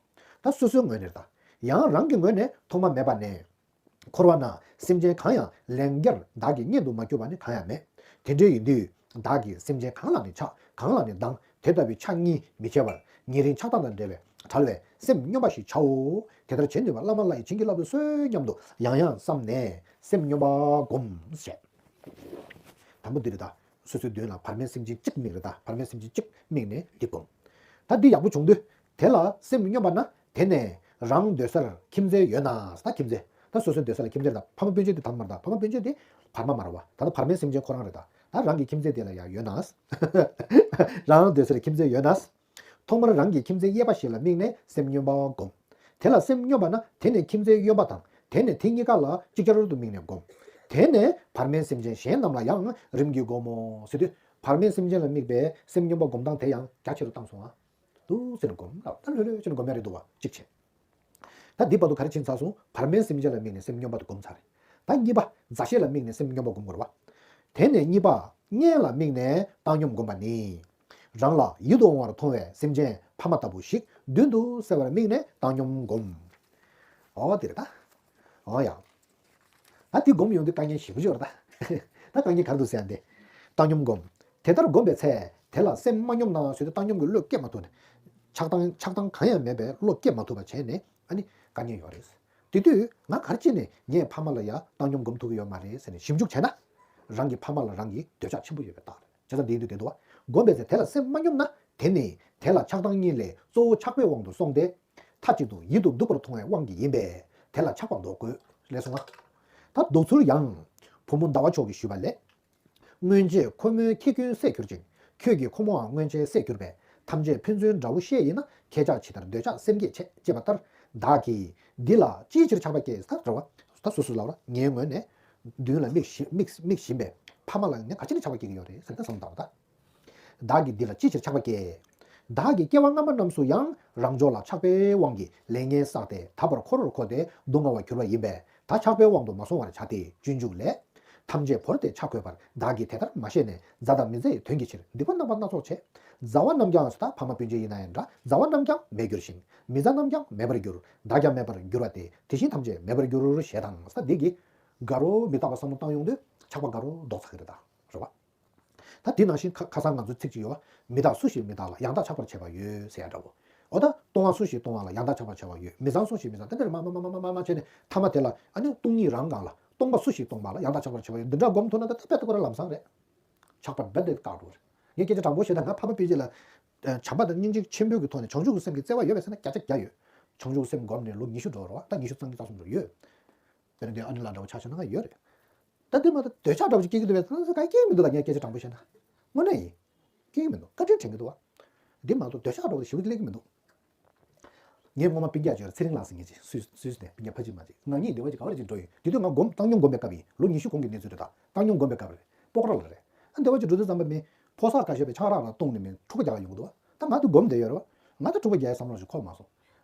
ད་སོ་སོའི་ངོས་ནས་ད་ཡང་རང་གི་ངོས་ནས་ཐོག་མ་མེད་པ་ནས། འཁོར་བ་ན་སེམས་ཅན་གང་ཡང་ལན་བརྒྱར་བདག་གི་གཉེན་དུ་མ་གྱུར་པ་ནི་གང་ཡང་མེད། དེ་འདྲ་ཡིན་དུས་བདག་གིས་སེམས་ཅན་གང་ལ་ནི་ཆགས། གང་ལ་ནི་སྡང་། དེ་ལྟ་བུའི་ཆགས་གཉིས་མི་བྱེད་པར་ཉེ་རིང་ཆགས་སྡང་དང་བྲལ་བའི་བྲལ་བའི་སེམས་སྙོམས་པ་ཞིག་བྱའོ། དེ་ལྟར་བྱེད་ནུས་པ་བླ་མ་ལྷ་ཡི་བྱིན་གྱིས་བརླབ་ཏུ་གསོལ་སྙམ་དུ་ཡང་ཡང་བསམས་ནས་སེམས་སྙོམས་པ་བསྒོམ་ཞེས། དང་པོ་འདི་རེད་ད། སོ་སོའི་མདུན་ལ་བར་མའི་སེམས་ཅན་གཅིག་དམིགས་རེད་ད། བར་མའི་སེམས་ཅན་གཅིག་དམིགས་ནས་འདི་བསྒོམ། ད་འདི་ཡག་པོ་བྱུང་དུས་དེ་ལ་སེམས་སྙོམས་པ་ན། དེ་ནས་རང་སྡོད་སར་ཁྱིམ་མཚེས་ཡོད་ན། ད་ཁྱིམ་མཚེས། ད་སོ་སོའི་སྡོད་ས་ལ་ཁྱིམ་མཚེས་རེད་ད། ཕ་མ་སྤུན་མཆེད་དེ་དང་མ་རེད་ད། ཕ་མ་སྤུན་མཆེད་དེ་བར་མ་མ་རེད་བ། ད་ལྟ་བར་མའི་སེམས་ཅན་ཁོ་རང་རེད་ད། ད་རང་གི་ཁྱིམ་མཚེས་དེ་ལ་ཡང་ཡོད་ན། རང་སྡོད་སར་ཁྱིམ་མཚེས་ཡོད་ན། ཐོག་མར་རང་གི་ཁྱིམ་མཚེས་གཡས་པ་ཞིག་ལ་དམིགས་ནས་སེམས་སྙོམས་པ་བསྒོམ། དེ་ལ་སེམས་སྙོམས་པ་ན་དེ་ནས་ཁྱིམ་མཚེས་གཡོན་པ་དང་། དེ་ནས་དེ་གཉིས་ཀ་ལ་ཅིག་ཅར་དུ་དམིགས་ནས་བསྒོམ། དེ་ནས་བར་མའི་སེམས་ཅན་གཞན་རྣམས་ལ་ཡང་རིམ་གྱིས་བསྒོམ་མོ་ཟེར་དུས། བར་མའི་སེམས་ཅན་ལ་དམིགས་པའི་སེམས་སྙོམས་པ་སྒོམ་སྟངས་དེ་ཡང་རྒྱ་ཆེ་རུ་བཏང་སོང་ང་། འདུག་ཟེར་ནས་བསྒོམ་ལ། ད་ལྷོད་ལྷོད་བྱས་ནས་བསྒོམ་ཡ་རེད་འདུག་བ། གཅིག་བྱས། ད་འདི་བར་དུ་ག་རེ་ཕྱིན་ཚར་སོང་། བར་མའི་སེམས་ཅན་ལ་དམིགས་ནས་སེམས་སྙོམས་པ་དུ་བསྒོམ་ཚར་རེད། ད་གཉིས་པ་མཛའ་བཤེས་ལ་དམིགས་ནས་སེམས་སྙོམས་པ་བསྒོམ་དགོས་རེད་བ། དེ་ནས་གཉིས་པ་གཉེན་ལ་དམིགས་ནས་བཏང་སྙོམས་བསྒོམ་པ་ནི། རང་ལ་ཡིད་དུ་འོང་བར་མཐོང་བའི་སེམས་ཅན་ཕ་མ་ལྟ་བུ་ཞིག་མདུན་དུ་གསལ་བར་དམིགས་ནས་བཏང་སྙོམས་བསྒོམ། འོ་དེ་རེད་ད། འོ་ཡ། ད་དེ་སྒོམ་ཡོང་དུས་དཀའ་ངལ་ཞེ་པོ་ཅིག་ཡོད་རེད་ད། ད་དཀའ་ངལ་ག་རེ་འདུག་ཟེར་ཡ་འདི། བཏང་སྙོམས་སྒོམ། དེ་ལྟར་བསྒོམས་པའི་ཚེ་དེ་ལ་སེམས་མ་སྙོམས་ན་ཟེར་དུས་བཏང་སྙོམས་ཀྱི་བློ་སྐྱེ་མ་ཐུབ་ནས། ཆགས་སྡང་ཆགས་སྡང་གང་ཡང་མེད་པའི་བློ་སྐྱེ་མ་ཐུབ་པ་བྱས་ནས་ཨ་ནི་དཀའ་ངལ་ཡོད་རེད། དེ་དུས་ང་ག་རེ་བྱས་ནས་ངའི་ཕ་མ་ལ་ཡ་བཏང་སྙོམས་སྒོམ་ཐུབ་ཀྱི་ཡོད་མ་རེད་ཟེར་ནས་ཞིབ་འཇུག་བྱས་ན། རང་གི་ཕ་མ་ལ་རང་གི་འདོད་ཆགས་ཆེན་པོ་ཡོད་པའི་རྟགས་རེད། བྱས་ཙང་འདི་ཡིན་དུས་དེ་འདུག་བ། བསྒོམས་པའི་ཚེ་དེ་ལ་སེམས་མ་སྙོམས་ན་དེ་ནི་དེ་ལ་ཆགས་སྡང་གཉིས་ལས་གཙོ་བོ་ཆགས་པའི་དབང་དུ་སོང་སྟེ། མཐའ་གཅིག་ཏུ་ཡིད་དུ་སྡུག་པར་མཐོང་བའི་དབང་གིས་ཡིན་པས་དེ་ལ་ཆགས་པ་ལྡོག་དགོས་ལས་གསུངས་པ། ད་ལྡོག་ཚུལ་ཡང་། བུ་མོ་ཟླ་བ་མཆོག་གིས་ཞུས་པ་ལས། སྔོན་ཆད་ཁོ་མོའི་ཁྱི་ཀུན་བསད་གྱུར་ཅིང་། ཁྱོད་ཀྱིས་ཁོ་མོའང་སྔོན་ཆད་བསད་གྱུར་པས། ཐམས་ཅད་ཕན་ཚུན་དགྲ་བོ་བཤེས་ཡིན་ན། ཁྱེད་ཅག་ཇི་ལྟར་འདོད་ཆགས་སེམས་བསྐྱེད་བྱེད་ཅེས་པ་ལྟར། བདག་གིས་འདི་ལ་ཅིའི་ཕྱིར་ཆགས་པ་སྐྱེས། ད་རེད་བ། ད་སོ་སོ་ལ་བ་ངའི་ངོས་ནས་མདུན་ལ་དམིགས་ཤིང་དམིགས་དམིགས་བཞིན་པའི་ཕ་མ་ལ་ངས་ག་ཅི་ནས་ཆགས་པ་སྐྱེ་གི་ཡོད་རེད་ཟེར་ད་བསམ་བཏང་བ་ད། བདག་གིས་འདི་ལ་ཅིའི་ཕྱིར་ཆགས་པ་སྐྱེས། བདག་གིས་སྐྱེ་བ་སྔ་མ་རྣམས་སུ་ཡང་རང་ཕྱོགས་ལ་ཆགས་པའི་དབང་གིས་ལས་ངན་བསགས་ཏེ་ད་བར་འཁོར་བར་འཁོར་ཏེ་སྡུག་བསྔལ་བར་གྱུར་པ་ཡིན་པས་ད་ཆགས་པའི་དབང་དུ་མ་སོང་བར་བྱ་སྟེ་སྤྱོད་འཇུག་ལས། ཐམས་ཅད་བོར་ཏེ་ཆ་བགོས་པར་བདག་གིས་དེ་ལྟར་མ་ཤེས་ནས་མཛའ་དང་མི་མཛའི་དོན་གྱི་ཕྱིར་སྡིག་པ་རྣམ་པ་སྣ་ཚོགས་བྱས། མཛའ་བ་རྣམས་ཀྱང་ད་ཕ་མ་སྤུན་མཆེད་ཡིན་ན་ཡང་འདྲ་མཛའ་བ་རྣམས་ཀྱང་མེད་འགྱུར་ཞིང་མི་མཛའ་རྣམས་ཀྱང་མེད་པར་འགྱུར་བདག་ཀྱང་མེད་པར་འགྱུར་བ་སྟེ་དེ་བཞིན་ཐམས་ཅད་མེད་པར་འགྱུར་ཞེས་དང་ས་འདི་གི་དགའ་རོགས་མི་རྟག་པ་བསམ་བློ་བཏང་ཡོང་དུས་ཆགས་པ་དགའ་རོགས་ལྡོག་ཚར་གི་རེད་ད་རེད་བ། ད་དེ་ནང་བཞིན་ཁ་ཁ་སང་ང་ཚོའི་ཚིག་ཅིག་ཡོད་བ། མི་རྟག་སུ་ཞིག་མི་རྟག་ལ་ཡང་དག་ཆགས་པར་བྱེད་པ་ཡོད་ཟེར་ཡ་འདྲ་བོ། འོ་ད་སྟོང་བ་སུ་ཞིག་སྟོང་བ་ལ་ཡང་དག་ཆགས་པར་བྱེད་པ་ཡོད། མི་ཚང་སུ་ཞིག་མི་ཚང་དེ་འདྲར་མ་མ་མ་མ་མ་མ་བྱས་ནས་ཐ་མ་དེ་ལ་ཨ་ནི་སྟོང་ཉིད་རང་གང་ལ་སྟོང་པ་སུ་ཞིག་སྟོང་པ་ལ་ཡང་དག་ཆགས་པར་བྱེད་པ་ཡོད། འདི་འདྲ་སྒོམ་ཐུབ་ན་ད་ད་དཔེ་ད་ཁོ་རང་ལམ་སང་རེད། ཆགས་པ་རྦད་དེ་བཀག་འགྲོ་རེད། ངས་སྐད་ཆ་དྲང་པོ་བཤད་ན་ང་ཕ་མ་སྤུན་མཆེད་ལ། བྱམས་པ་དང་སྙིང་རྗེ་ཆེན་པོའི་གི་ཐོག་ནས་བྱང་ཆུབ་ཀྱི་སེམས་ཀྱི་བརྩེ་བ་ཡོད་པས་ཟེར་ན་བརྒྱ་ཆ་བརྒྱ་ཡོད། བྱང་ཆུབ་སེམས་སྒོམ་ནས་ལོ་ཉི་ཤུ་འགྲོ་རེད་བ། ད་ཉི་ཤུ་རྩ་གཉིས་རྩ་གསུམ་འགྲོ་ཡོད། དཔེར་ན་དེ་ཨ་ནི་ལགས་འདྲ་བོ་ཆ་བཞག་ན་ང་ཡོད་རེད། ད་དེ་མ་གཏོགས་འདོད་ཆགས་འདྲ་བོ་ཅིག་སྐྱེ་གི་འདུག་བས་ད་ག་སྐྱེ་མི་འདུག་ད་ངས་སྐད་ཆ་དྲང་པོ་བཤད་ན། དངོས་གནས་ཡིན། སྐྱེ་གི་མི་འདུག་བཀའ་དྲིན་དྲན་གི་འདུག་བ། དེ་མ་གཏོགས་འདོད་ཆགས་འདྲ་བོ་ཞེ་པོ་ཅིག་སླེབས་གི་མི་འདུག་ངས་སྔོན་མ་སྤུན་ཀྱག་ཅིག་ཡོད་རེད། ཚེ་རིང་ལགས་ཟེར་མཁན་ཅིག་སུད་སུད་སི་ནས་སྤུན་ཀྱག་ཕ་གཅིག་མ་གཅིག་ང་གཉིས་འདི་བ་ཅིག་ག་བ་རེ་ཅིག་འགྲོ་ཡིན། དེ་དུས་ང་སྒོམ་བཏང་སྙོམས་སྒོམ་པའི་སྐབས་ཡིན། ལོ་ཉི་ཤུ་གོང་གི་གནས་ཚུལ་རེད་ད། བཏང་སྙོམས་སྒོམ་པའི་སྐབས་རེད། སྤོག་ར་ལ་རེད། ཨ་འདི་བ་ཅིག་འགྲོ་དུས་ཙམ་པ་མི་ཕོ་གསར་ཁ་ཤས་པའི་ཆང་རག་ལ་བཏུང་ནས་མི་འཁྲུག་པ་རྒྱག་ཡོང་གི་འདུག་བ། ད་ང་དུ་སྒོམ་བསྡད་ཡོད་རེད་བ། ང་ད་འཁྲུག་པ་རྒྱག་ཡའི་བསམ་བློ་ཞིག་འཁོར་མ་སོང་།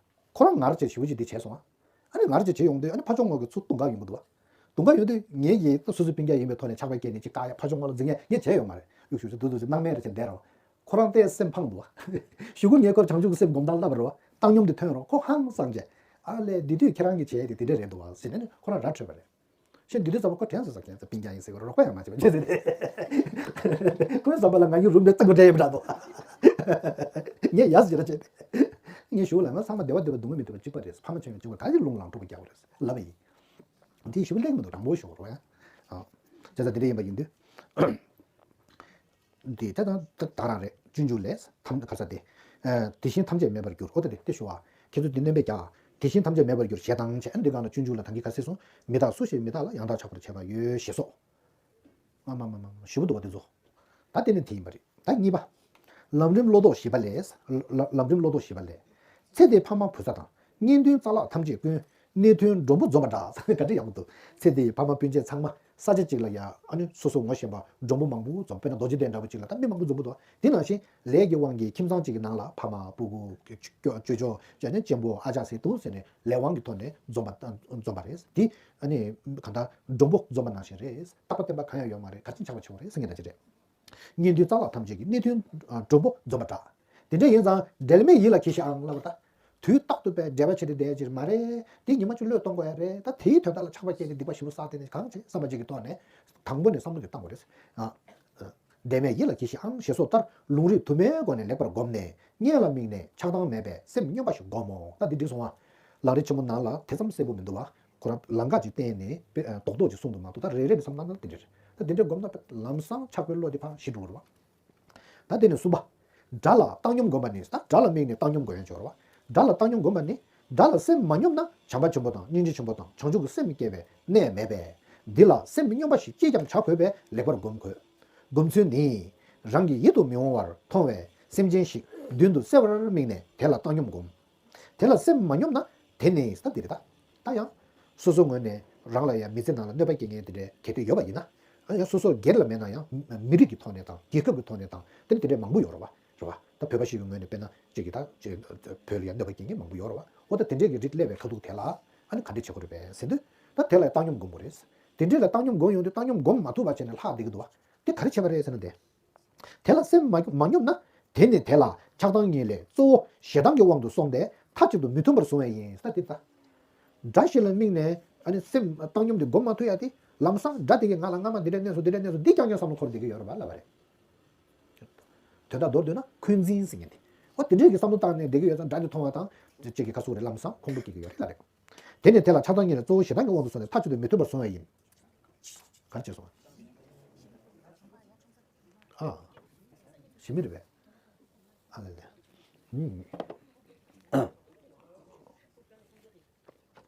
ཁོ་རང་ངར་ཅིག་ཞེ་པོ་ཅིག་འདི་བྱས་སོང་ཨ། ཨ་ནི་ངར་ཅིག་བྱས་ཡོང་དུས་ཨ་ནི་ཕ་ཆུང་ངོ་གི་ཚུར་དུང་དཀར་ཡོང་གི་འདུག་བ། དུང་དཀར་ཡོང་དུས་ངེད་ཀྱིས་ད་སོ་སོའི་སྤུན་ཀྱག་ཡིན་པའི་ཐོག་ནས་ཆགས་པ་སྐྱེས་ནས་ཅིག་བཀག་ཡ་ཕ་ཆུང་ངོ་ལ་འཛིང་ཡ་ངས་བྱས་ཡོད་མ་རེད། གཡུག་ཞུ་ཞུ་དུ་དུ་ཅིག་སྣང་མེད་རེ་བྱས་བསྡད་རོགས། ཁོ་རང་ཏོག་ཙམ་སེམས་ཕངས་འདུག་བ། གཞུག་གུ་ངས་ཁོར་བྱང་ཆུབ་ཀྱི་སེམས་སྒོམ་སྟངས་བསླབ་པ་རེད་བ། བཏང་སྙོམས་དེ་ཐོན་རོགས། ཁོ་ཧང་སངས་བྱས། ཨ་ལས་འདི་དུས་ཁྱེད་རང་གིས་བྱས་དེ་དེ་འདྲ་རེད་འདུག་བ་ཟེར་ནས་ཁོ་རང་ར་འཕྲོད་པ་རེད། ཤེས་འདི་དུས་ཙམ་པ་ཁོ་དྲན་སོང་ས་ཁྱེད་ཚོ་སྤུན་ཀྱག་ཡིན་ཟེར་བ་རོགས་པ་ཡང་མ་བྱེད་པ་བྱས་ཟེར་ཏེ། ཁོའི་བསམ་པ་ལ་ང་གཉིས་རུམ་དེ་གཙང་པོ་འདྲ་ཡིན་པ་འདྲ་འདུག་ངས་ཡ་ཟེར་ར་བྱས་ཏེ། ངས་ཞུ་ལ་ང་ཚང་མ་བདེ་བ་འདོད་པ་སྡུག་བསྔལ་མི་འདོད་པ་གཅིག་པ་རེད། ཕ་མ་ཆེན་པོ་གཅིག་པ་ད་ཡི་རླུང་ལངས་འཁྲུག་པ་རྒྱག་པ་རེད་ལབ་པ་ཡིན། འདི་ཞུ་ལེགས་མི་འདུག་དྲང་པོ་ཞུ་རོགས་ཡ། བྱས་ཙང་འདི་འདྲ་ཡིན་པ་ཡིན་དུས། འདི་ད་དང་ད་རང་རེད། སྤྱོད་འཇུག་ལས་ཐམས་ཁ་ས་དེ། དེ་བཞིན་ཐམས་ཅད་མེད་པར་འགྱུར། ཨོ་ད་དེ་དེ་ཞུ་བ། ཁྱེད་ཚོ་འདི་སྣོན་པས་ཀྱང་དེ་བཞིན་ཐམས་ཅད་མེད་པར་འགྱུར་ཞེས་དང་བྱས། འདི་གང་ལ་སྤྱོད་འཇུག་ལ་ད་གིན་ག་ཚད་སོང་། མི་རྟག་སུ་ཞིག་མི་རྟག་ལ་ཡང་དག་ཆགས་པར་བྱེད་པ་ཡོད་ཞེས་སོ། མ་མ་མ་མ་ཞུ་བ་འདུག་བ་དེ་ཚོ། ད་དེ་ནི་དེ་ཡིན་པ་རེད། ད་གཉིས་པ། ལམ་རིམ་བློ་ལྡོག་བཞི་པ་ལས། ལམ་རིམ་བློ་ལྡོག་བཞི་པ་ལས། ཚེ་འདིའི་ཕ་མ་བུ་ཚ་དང་གཉེན་འདུན་རྩ་ལག་ཐམས་ཅད་ཀུན། གནས་དོན་མགྲོན་པོ་འཛོམས་པ་འདྲ། ག་འདྲ་ཡག་པོ་འདུག་ཚེ་འདིའི་ཕ་མ་སྤུན་མཆེད་ཚང་མ་ས་ཆ་གཅིག་ལ་ཡ་ཨ་ནི་སོ་སོ་ངོ་ཤེས་པ་མགྲོན་པོ་མང་པོ་འཛོམས། དཔེར་ན་རྡོ་རྗེ་གདན་འདྲ་པོ་གཅིག་ལ་ད་མི་མང་པོ་འཛོམས་པོ་འདུག་དེ་ནང་བཞིན་ལས་ཀྱི་དབང་གིས་ཁྱིམ་ཚང་གཅིག་གི་ནང་ལ་ཕ་མ་སྤུ་གུ་ཅོ་ཅོ་ཅོ་ཅོ་ནས་གཅེན་པོ་ཨ་ཅག་ཟེར་འདུག་ཟེར་ནས་ལས་དབང་གི་ཐོག་ནས་འཛོམས་པ་འཛོམས་པ་རེད། དེ་ཨ་ནི་གང་ལྟར་མགྲོན་པོ་འཛོམས་པ་ནང་བཞིན་རེད། རྟག་པ་བརྟན་པ་གང་ཡང་ཡོད་མ་རེད། ག་ཅིན་ཆགས་པ་ཆེ་བ་རེད་ཟེར་མཁན་ནང་བཞིན་རེད། གཉེན་འདུན་རྩ་ལག་ཐམས་ཅད་ཀྱི་གནས་དོན་མགྲོན་པོ་འཛོམས་པ་འདྲ། དེ་འདྲ་ཡིན་ཙང་འབྲལ་མེད་ཡིད་ལ་གྱིས་ཤིག་ཨང་ལབ་པ་ད། དུས་རྟག་ཏུ་པའི་འབྲེལ་བ་བྱེད་དེ་བསྡད་ཀྱི་མ་རེད། དེ་ཉི་མ་གཅིག་བློས་གཏོང་དགོས་ཡ་རེད། ད་དེའི་དོན་དག་ལ་ཆགས་པ་སྐྱེས་ཏེ་སྡིག་པ་ཞེ་པོ་བསགས་ཏེ་ནི་གང་བྱེད་བསམ་པ་གཅིག་གི་ཐོག་ནས་དང་པོ་ནས་བསམ་བློ་དེ་བཏང་དགོས་རེད། ཨ། འབྲལ་མེད་ཡིད་ལ་གྱིས་ཤིག་ཨང་ཞེས་སོགས་ལྟར་ལུང་རིགས་དུ་མའི་སྒོ་ནས་ལེགས་པར་བསྒོམས་ནས་གཉེན་ལ་དམིགས་ནས་ཆགས་སྡང་མེད་པའི་སེམས་སྙོམས་པ་ཞིག་བསྒོམ་མོ། ད་འདི་འགྲིག་སོང་ང་། ལམ་རིམ་ཆེན་མོ་ནང་ལ་དེ་ཙམ་གསལ་པོ་མི་འདུག་བ། ཁོ་རང་ལམ་ཁ་ཅིག་བསྟན་ནས་དཔེ་ཨ་རྡོག་རྡོག་ཅིག་གསུངས་འདུག་མ་གཏོགས། ད་རེ་རེ་ནས་བསམ་བློ་བཏང་ན་དེ་འདྲ་རེད། ད་དེ་འདྲ་བསྒོམས་ན་ལམ་སང་ཆགས་པའི་བློ་དེ་ཕར་ཞི་འགྲོ་གི་རེད་བ། ད་དེ་ནས་གསུམ་པ། དགྲ་ལ་བཏང་སྙོམས་བསྒོམ་པ་ནི། ད་དགྲ་ལ་དམིགས་ནས་བཏང་སྙོམས་བསྒོམ་ཡ་ཅིག་ཡོད་རེད་བ། དགྲ་ལ་བཏང་སྙོམས་བསྒོམ་པ་ནི། དགྲ་ལ་སེམས་མ་སྙོམས་ན་བྱམས་པ་ཆེན་པོ་དང་སྙིང་རྗེ་ཆེན་པོ་དང་བྱང་ཆུབ་ཀྱི་སེམས་སྐྱེ་བའི་གནས་མེད་པས། འདི་ལ་སེམས་སྙོམས་པ་ཞིག་ཅིས་ཀྱང་བྱ་དགོས་པས་ལེགས་པར་བསྒོམ་དགོས། སྒོམ་ཚུལ་ནི། རང་གི་ཡིད་དུ་མི་འོང་བར་མཐོང་བའི་སེམས་ཅན་ཞིག་མདུན་དུ་གསལ་བར་དམིགས་ནས་དེ་ལ་བཏང་སྙོམས་བསྒོམ། དེ་ལ་སེམས་མ་སྙོམས་ན་དེ་ནི་ད་འདི་རེད་ད། ད་ཡང་། སོ་སོའི་ངོས་ནས་རང་ལ་ཡང་མི་ཚེ་ནང་ལ་གནོད་པ་སྐྱེལ་མཁན་དེ་འདྲའི་གལ་ཏེ་ཡོད་པ་ཡིན་ན། ཨ་ཡང་སོ་སོ་སྒེར་ལ་མེད་ན་ཡང་མི་རིགས་ཀྱི་ཐོག་ནས་དང་རྒྱལ་ཁབ་ཀྱི་ཐོག་ནས་དང་དེ་འདྲ་དེ་འདྲའི་མང་པོ་ཡོད་རེད་བ། རེད་བ། ད་བོད་པ་ཞིག་གི་ངོས་ནས་དཔེར་ན་གཅིག་གིས་ད་གཅིག་བོད་ལ་ཡང་གནོད་པ་སྐྱེལ་མཁན་མང་པོ་ཡོད་རེད་བ། འོ་ད་དེ་འདྲའི་གི་རིགས་སླེབས་པའི་ཁ་ཐུག་དེ་ལ་ཨ་ནི་ག་འདྲ་བྱེད་དགོས་རེད་པས་ཟེར་དུས། ད་དེ་ལ་བཏང་སྙོམས་སྒོམ་དགོས་རེད། དེ་འདྲ་ལ་བཏང་སྙོམས་སྒོམ་ཡོང་དུས་བཏང་སྙོམས་སྒོམ་མ་ཐུབ་པ་བྱས་ནས་ལྷག་བསྡད་ཀྱི་འདུག་བ། དེ་ག་རེ་བྱས་པ་རེད་ཟེར་ན་དེ། དེ་ལ་སེམས་མ་མ་སྙོམས་ན། དེ་ནི་དེ་ལ་ཆགས་སྡང་གཉིས་ལས་གཙོ་བོ་ཞེ་སྡང་གི་དབང་དུ་སོང་སྟེ་མཐའ་གཅིག་ཏུ་མི་མཐུན་པར་བཟུང་བས་ཡིན། ད་དེ་ལྟ། དགྲ་ཞིག་ལ་དམིགས་ནས་ཨ་ནི་སེམས་བཏང་སྙོམས་དེ་སྒོམ་མ་ཐུབ་ཡ་དེ་ལམ་སང་དགྲ་དེ་གིས་ང་ལ་སྔ་མ་འདི་འདྲ་གནོད་སོང་འདི་འདྲ་གནོད་སོང་འདི་རྐྱང་རྐྱང་བསམ་བློ་འཁོར་བསྡད་ཀྱི་ཡོད་རེད་པ་ལབ་པ་རེད། དོན་དག་མདོར་བསྡུས་ན་འཁོན་འཛིན་ཟེར་མཁན་དེ། འོ་དེ་འདྲས་ཀྱི་བསམ་བློ་བཏང་ནས་བསྡད་ཀྱི་ཡོད་ཙང་དགྲ་དེ་མཐོང་བ་དང་གཅིག་གི་ཁ་སུ་རེད་ལམ་སང་ཁོང་ཁྲོ་སྐྱེ་གི་ཡོད་རེད་ལབ་རེད། དེ་ནི་དེ་ལ་ཆགས་སྡང་གཉིས་ལས་གཙོ་བོ་ཞེ་སྡང་གི་དབང་དུ་སོང་ནས་མཐའ་གཅིག་ཏུ་མི་མཐུན་པར་བཟུང་བས་ཡིན། ག་རེ་བྱས་སོང་། ཨ། ཞི་མི་རེད་པས། ཨ་ལེ་ལེ།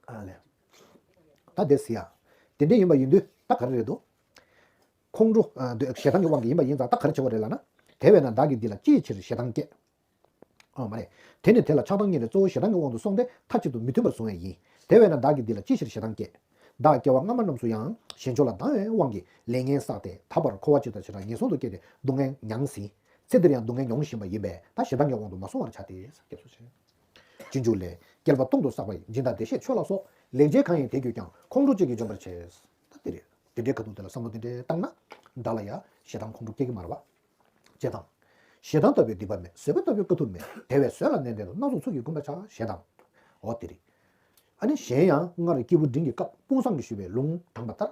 ཨ་ལེ། ད་དེ་ཟེར་ཡ། དེ་འདྲ་ཡིན་པ་ཡིན་དུས་ད་ག་རེ་རེད་འདུག་ཁོང་ཁྲོ་ཨ་འདོད་ཞེ་སྡང་གི་དབང་གིས་ཡིན་པ་ཡིན་ཙང་ད་ག་རེ་བྱེད་དགོས་རེད་ལབ་ན། དེ་བས་ན་བདག་གིས་འདི་ལ་ཅིའི་ཕྱིར་ཞེ་སྡང་སྐྱེ། ཨོ་མ་རེད། དེ་ནི་དེ་ལ་ཆགས་སྡང་གཉིས་ལས་གཙོ་བོ་ཞེ་སྡང་གི་དབང་དུ་སོང་སྟེ་མཐའ་གཅིག་ཏུ་མི་མཐུན་པར་བཟུང་བས་ཡིན། དེ་བས་ན་བདག་གིས་འདི་ལ་ཅིའི་ཕྱིར་ཞེ་སྡང་སྐྱེ། བདག་སྐྱེ་བ་སྔ་མ་རྣམས་སུ་ཡང་ཞེན་ཆོས་ལ་སྡང་བའི་དབང་གིས་ལས་ངན་བསགས་ཏེ་ད་བར་འཁོར་བ་སྤྱི་དང་བྱེ་བྲག་ངན་སོང་དུ་སྐྱེས་ཏེ་སྡུག་བསྔལ་མྱངས་ཟིན། ཚེ་འདིར་ཡང་སྡུག་བསྔལ་མྱོང་བཞིན་པ་ཡིན་པས་ད་ཞེ་སྡང་གི་དབང་དུ་མ་སོང་བར་བྱ་སྟེ། སྐྱབས་སུ་མཆི། སྤྱོད་འཇུག་ལས། བསྐལ་པ་སྟོང་དུ་བསགས་པ་ཡི་སྦྱིན་དང་བདེ་གཤེགས་མཆོད་ལ་སོགས་ལེགས་སྤྱད་གང་ཡིན་དེ་གྱུར་ཀྱང་ཁོང་ཁྲོ་གཅིག་གིས་འཇོམས་པར་བྱེད། ད་དེ་རེད། དེ་འདྲའི་ཁ་ཐུག་དེ་ལ་བསམ་བློ་དེ་འདྲའི་བཏང་ན་བདག་ལ་ཡང་ཞེ་སྡང་ཁོང་ཁྲོ་སྐྱེ་གི་མ་རེད་བ། ཅེས་དང་། ཞེ་སྡང་ལྟ་བུའི་སྡིག་པ་མེད། བཟོད་པ་ལྟ་བུའི་དཀའ་ཐུབ་མེད། དེ་བས་བཟོད་ལ་ནན་ཏན་དུ། སྣ་ཚོགས་ཚུལ་གྱིས་གོམས་པར་བྱ། ཞེས་དང་། འོ་དེ་རེད། ཨ་ནི་གཞན་ཡང་སྔར་སྐྱེས་བུ་འབྲིང་གི་སྐབས་དཔུང་བཟང་གིས་ཞུས་པའི་ལུང་དྲངས་པ་ལྟར།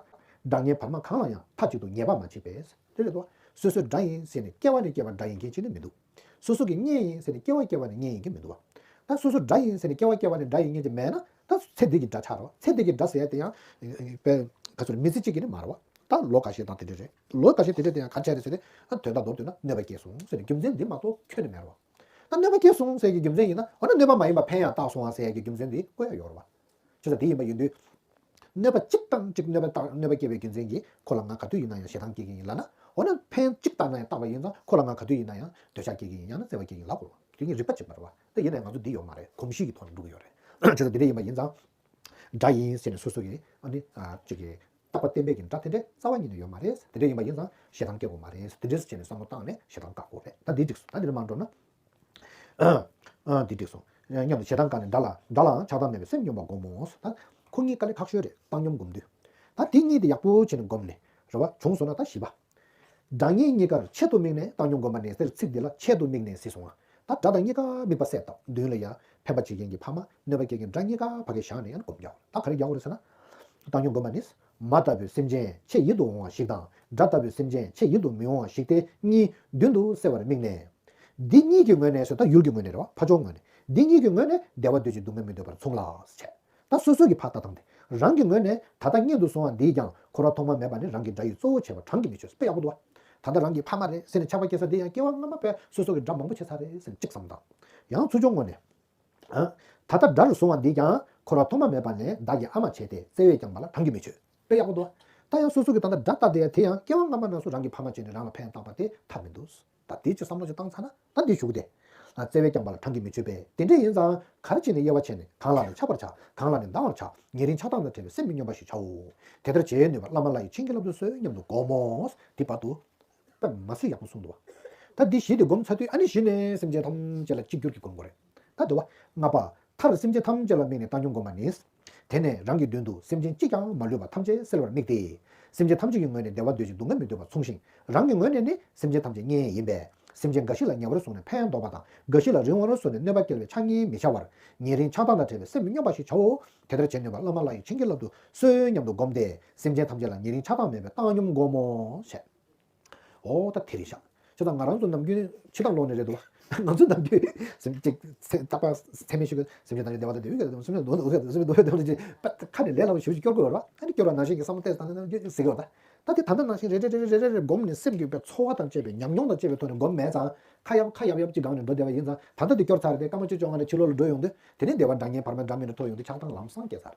དགྲ་ངན་བར་མ་གང་ལ་ཡང་མཐའ་གཅིག་ཏུ་ངེས་པ་མ་མཆིས་པས། དེ་རེད་དོ། སོ་སོའི་དགྲ་ཡིན་ཟེར་ནས་སྐྱེ་བ་ནས་སྐྱེ་བར་དགྲ་ཡིན་མཁན་ཅིག་ནི་མི་འདུག་སོ་སོ་གི་གཉེན་ཡིན་ཟེར་ནས་སྐྱེ་བ་སྐྱེ་བ་ནས་གཉེན་ཡིན་མཁན་མི་འདུག་བ། ད་སོ་སོ་དགྲ་ཡིན་ཟེར་ནས་སྐྱེ་བ་སྐྱེ་བ་ནས་དགྲ་ཡིན་མཁན་ཅིག་མེད་ན་ད་ཚེ་འདི་གི་དགྲ་ཆགས་རེད་བ། ཚེ་འདི་གི་དགྲ་ཟེར་ཡ་དེ་ཡང་དཔེ་ག་ཚོད་མི་ཚེ་གཅིག་གི་ནི་མ་རེད་བ། ད་ལོ་འགའ་ཤས་དང་དེ་འདྲ་རེད། ལོ་འགའ་ཤས་དེ་འདྲ་དེ་ཡང་ག་རེ་བྱས་རེད་ཟེར་ཏེ་ཨ་དོན་དག་མདོར་བསྡུས་ན་གནོད་པ་སྐྱེལ་སོང་ཟེར་ནས་རྒྱུ་མཚན་འདི་མ་གཏོགས་ཁྱོན་ནས་མེད་རེད་བ། ད་གནོད་པ་སྐྱེལ་སོང་ཟེར་གྱི་རྒྱུ་མཚན་ཡིན་ན་འོ་ན་གནོད་པ་མ་ཡིན་པ་ཕན་ཡང་བཏགས་སོང་བ་ཟེར་ཡ་གི་རྒྱུ་མཚན་འདི་བཀོད་ཡ་ཡོད་རེད་བ། བྱས་ཙང་དེ་ཡིན་པ་ཡིན་དུས། གནོད་པ་གཅིག་བཏང་གཅིག་གནོད་པ་བཏང་གནོད་པ་སྐྱེལ་བའི་རྒྱུ་མཚན་གྱིས་ཁོ་ལ་ང་ག་དུས་ཡིན་ན་ཡང་ཞེ་སྡང་སྐྱེ་གི་ཡིན་ལབ་ན། འོ་ན་ཕན་གཅིག་བཏང་ན་ཡང་བཏགས་པ་ཡིན་ཙང་ཁོ་ལ་ང་ག་དུས་ཡིན་ན་ཡང་འདོད་ཆགས་སྐྱེ་གི་ཡིན། ཡང་ན་བརྩེ་བ་སྐྱེ་གི་ཡིན་ལབ་དགོས་རེད་བ། དེ་གཉིས་རིགས་པ་གཅིག་པ་རེད་བ། དེ་ཡིན་ནའི་ང་ཚོ་འདི་ཡོད་མ་རེད། གོམས་གཤིས་ཀྱི་ཐོག་ནས་འགྲོ་གི་ཡོད་རེད། བྱས་ཙང་དེ་འདྲ་ཡིན་པ་ཡིན་ཙང་། དགྲ་ཡིན་ཟེར་ནས་སོ་སོ་གི་ཨ་ནི་ཨ་གཅིག་གི་རྟག་པ་བརྟན་པའི་གི་དགྲ་དེ་འདྲ་རྩ་བ་ཉིད་ནས་ཡོད་མ་རེད། དེ་འདྲ་ཡིན་པ་ཡིན་ཙང་ཞེ་སྡང་སྐྱེ་དགོས་མ་རེད། དེ་འདྲས་སུ་བྱས་ནས་བསམ་བློ་བཏང་ནས་ཞེ་སྡང་བཀག་དགོས་རེད། ད་འདི་འགྲིག་སོང་། ད་འདི་ནས་མར་འགྲོ་ན། ཨ་ཨ་འདི་འགྲིག་སོང་། སྙམ་དུ་ཞེ་སྡང་བཀག་ནས་དགྲ་ལ་དགྲ་ལའང་ཆགས་སྡང་མེད་པའི་སེམས་སྙོམས་པར་བསྒོམ་མོ། ད་ཁོ་གཉིས་དཀའ་ལས་ཁག་ཤོས་རེད། བཏང་སྙོམས་སྒོམ་དུས། ད་དེ་གཉིས་དེ་ཡག་པོ་བྱས་ནས་བསྒོམས་ནས་རེད་བ། བྱུང་སོང་ན་ད་བཞི་པ། དགྲ་གཉེན་གཉིས་ཀར་ཆེད་དུ་དམིགས་ནས་བཏང་སྙོམས་བསྒོམ་པ་ནི་ཟེར། ཚིག་འདི་ལ་ཆེད་དུ་དམིགས་ནས་ཟེར་སོང་ང་། ད་དགྲ་དང་གཉིས་ཀ་དམིགས་པ་གསལ་བཏབ། མདུན་ལ་ཡ་ཕན་པ་བྱེད་མཁན་གྱི་ཕ་མ་གནོད་པ་སྐྱེལ་མཁན་དགྲ་གཉིས་ཀ་ཕ་གིར་བཞག་ནས་ཡང་སྒོམ་རྒྱག་ད་ག་རེ་རྒྱག་དགོས་རེད་ཟེར་ན། བཏང་སྙོམས་བསྒོམ་པ་ནི། མ་ལྟ་བུའི་སེམས་ཅན་ཆེས་ཡིད་དུ་འོང་བ་ཞིག་དང་། དགྲ་ལྟ་བུའི་སེམས་ཅན་ཆེས་ཡིད་དུ་མི་འོང་བ་ཞིག་སྟེ་གཉིས་མདུན་དུ་གསལ་བར་དམིགས་ནས། འདི་གཉིས་ཀྱི་ངོས་ནས་ཟེར། ད་ཡུལ་གྱི་ངོས་ནས་རེད་བ། ཕ་ཕྱོགས་ངོས་ནས། འདི་གཉིས་ཀྱི་ངོས་ནས་བདེ་བ་འདོད་ཅིང་སྡུག་བསྔལ་མི་འདོད་པར་མཚུངས་ལ་ཟེར། ད་སོ་སོ་གི་ཕར་ལྟ་སྟངས་དེ། རང་གི་ངོས་ནས་ད་ལྟ་གཉེན་དུ་བཟུང་བ་འདིས་ཀྱང་འཁོར་བ་ཐོག་མ་མེད་པ་ནི་རང་གི་དགྲ་ཡི་གཙོ་བོ་བྱས་པ་གྲངས་ཀྱིས་མི་ཆོད། དཔེ་ཡག་པོ་འདུག་བ། ད་ལྟ་རང་གི་ཕ་མ་རེད་ཟེར་ནས་ཆགས་པ་སྐྱེ་ས་འདི་ཡང་སྐྱེ་བ་སྔ་མ་པས་སོ་སོ་གི་དགྲ་མང་པོ་བྱས་ཚར་རེད་ཟེར་ནས་གཅིག་བསམ་དང་། ཡང་ཚུར་ཕྱོགས་ངོས་ནས། ཨ། ད་ལྟ་དགྲར་བཟུང་བ་འདིས་ཀྱང་འཁོར་བ་ཐོག་མ་མེད་པ་ནས་བདག་གི་ཨ་མ་བྱས་ཏེ་བརྩེ་བས་བསྐྱངས་པ་ལ་གྲངས་ཀྱིས་མི་ཆོད། དཔེ་ཡག་པོ་འདུག་བ། ད་ཡང་སོ་སོ་གི་ད་ལྟ་དགྲ་ལྟ་དེ་ཡང་དེ་ཡང་སྐྱེ་བ་སྔ་མ་རྣམས་སུ་རང་གི་ཕ་མ་བྱས་ནས་རང་ལ་ཕན་བཏགས་པ་དེ་ཐབས་མི་འདུག་ད་དེ་ཅིག་བསམ་བློ་ཅིག་བཏང་ཚར་ན་ད་འདི་ཞུ་གི་དེ། ཨ། བརྩེ་བས་བསྐྱངས་པ་ལ་གྲངས་ཀྱིས་མི་ཆོད་པས། དེ་འདྲ་ཡིན་ཙང་ག་རེ་བྱས་ནས་དབྱེ་བ་ཕྱེ་ནས། གང་ལ་ནི་ཆགས་པར་བྱ། གང་ལ་ནི་སྡང་བར་བྱ། ཉེ་རིང་ཆགས་སྡང་དང་བྲལ་བའི་སེམས་ཀྱི་སྙོམས་པ་ཞིག་བྱའོ། དེ་ལྟར་བྱེད་ནུས་པར་བླ་མ་ལྷ་ཡིས་བྱིན་གྱིས་བརླབ་ཏུ་གསོལ་སྙམ་དུ་བསྒོམ་མོ། དེ་བར་དུ་དཔེ་མ་སྲིད་ཡག་པོ་གསུངས་འདུག་བ། ད་འདི་བཞི་དེ་བསྒོམ་ཚར་དུས། ཨ་ནི་གཞི་ནས་སེམས་ཅན་ཐམས་ཅད་ལ་གཅིག་གྱུར་གྱིས་བསྒོམ་དགོས་རེད། ད་དེ་བ། ལྔ་པ། མཐར་སེམས་ཅན་ཐམས་ཅད་ལ་དམིགས་ནས་བཏང་སྙོམས་བསྒོམ་པ་ནི། དེ་ནས་རང་གི་མདུན་དུ་སེམས་ཅན་གཅིག་ཀྱང་མ་ལུས་པ་ཐམས་ཅད་སེལ་བར་དམིགས་ཏེ། སེམས་ཅན་ཐམས་ཅད་ཀྱི་ངོས་ནས་བདེ་བ་འདོད་ཅིང་སྡུག་བསྔལ་མི་འདོད་པ་མཚུངས་ཤིང་། རང་གི་ངོས་ནས་ནི་སེམས་ཅན་ཐམས་ཅད་གཉེན་ཡིན་པས། སེམས་ཅན་འགའ་ཞིག་ལ་ཉེ་བར་བཟུང་ནས་ཕན་འདོགས་པ་དང་། འགའ་ཞིག་ལ་རིང་བར་བཟུང་ནས་གནོད་པ་སྐྱེལ་བའི་ཆགས་ངེས་མི་བྱ་བར། ཉེ་རིང་ཆགས་སྡང་དང་བྲལ་བའི་སེམས་སྙོམས་པ་ཞིག་བྱའོ། དེ་ལྟར་བྱེད་ནུས་པར་བླ་མ་ལྷ་ཡིས་བྱིན་གྱིས་བརླབ་ཏུ་གསོལ་སྙམ་དུ་བསྒོམ་སྟེ། སེམས་ཅན་ཐམས་ཅད་ལ་ཉེ་རིང་ཆགས་སྡང་མེད་པའི་བཏང་སྙོམས་བསྒོམ་མོ་ཞེས། འོ་ད་དེ་རེད་ཤག་བྱས་ཙང་ང་རང་ཚོ་ནམ་རྒྱུན་ཕྱི་ཐང་ལོག་ནས་རེད་འདུག་བ། ང་ཚོ་ནམ་རྒྱུན་སེམས་ཅིག་སེམས་རྟག་པར་ཚད་མེད་ཤོད་ཀྱི། སེམས་ཅན་ཐམས་ཅད་བདེ་བ་དང་ལྡན་པའི་ཕྱིར་དང་། སེམས་ཅན་སྡུག་བསྔལ་དང་སེམས་ཅན་སྡུག་བསྔལ་དང་ལྡན་པའི་ཕྱིར། ཁ་ནས་ལས་སླ་པོ་ཞེ་པོ་ཅིག་སྐྱོར་དགོས་པ་རེད་བ། ཨ་ནི་སྐྱོར་བ་ནང་བཞིན་གྱི་བསམ་བློ་གཏད་དང་ནམ་རྒྱུན་ཟེར་གྱི་ཡོད་ད། ད་དེ་ད་ལྟ་ནང་བཞིན་རེ་རེ་རེ་རེ་བསྒོམས་ནས། སེམས་ཀྱི་དཔེ་ཚོར་བ་དང་བཅས་པའི་ཉམས་མྱོང་དང་བཅས་པའི་ཐོག་ནས་བསྒོམས་མེད་ཙང་། ཁ་གཡར་ཁ་གཡར་གཡར་ཅིག་སྒང་ནས་འགྲོ་བསྡད་པ་ཡིན་ཙང་། ད་ལྟ་དེ་སྐྱོར་ཚར་རེད་དེ། སྐར་མ་བཅུ་བཅོ་ལྔ་ནས་ཕྱི་ལོགས་ལ་འགྲོ་ཡོང་དུས། དེ་ནས་བདེ་བ་འདྲ་མཉམ་བར་མ་འདྲ་མིན་ནས་ཐོབ་ཡོང་དུས་ཆགས་སྡང་ལམ་སང་སྐྱེ་ཚར།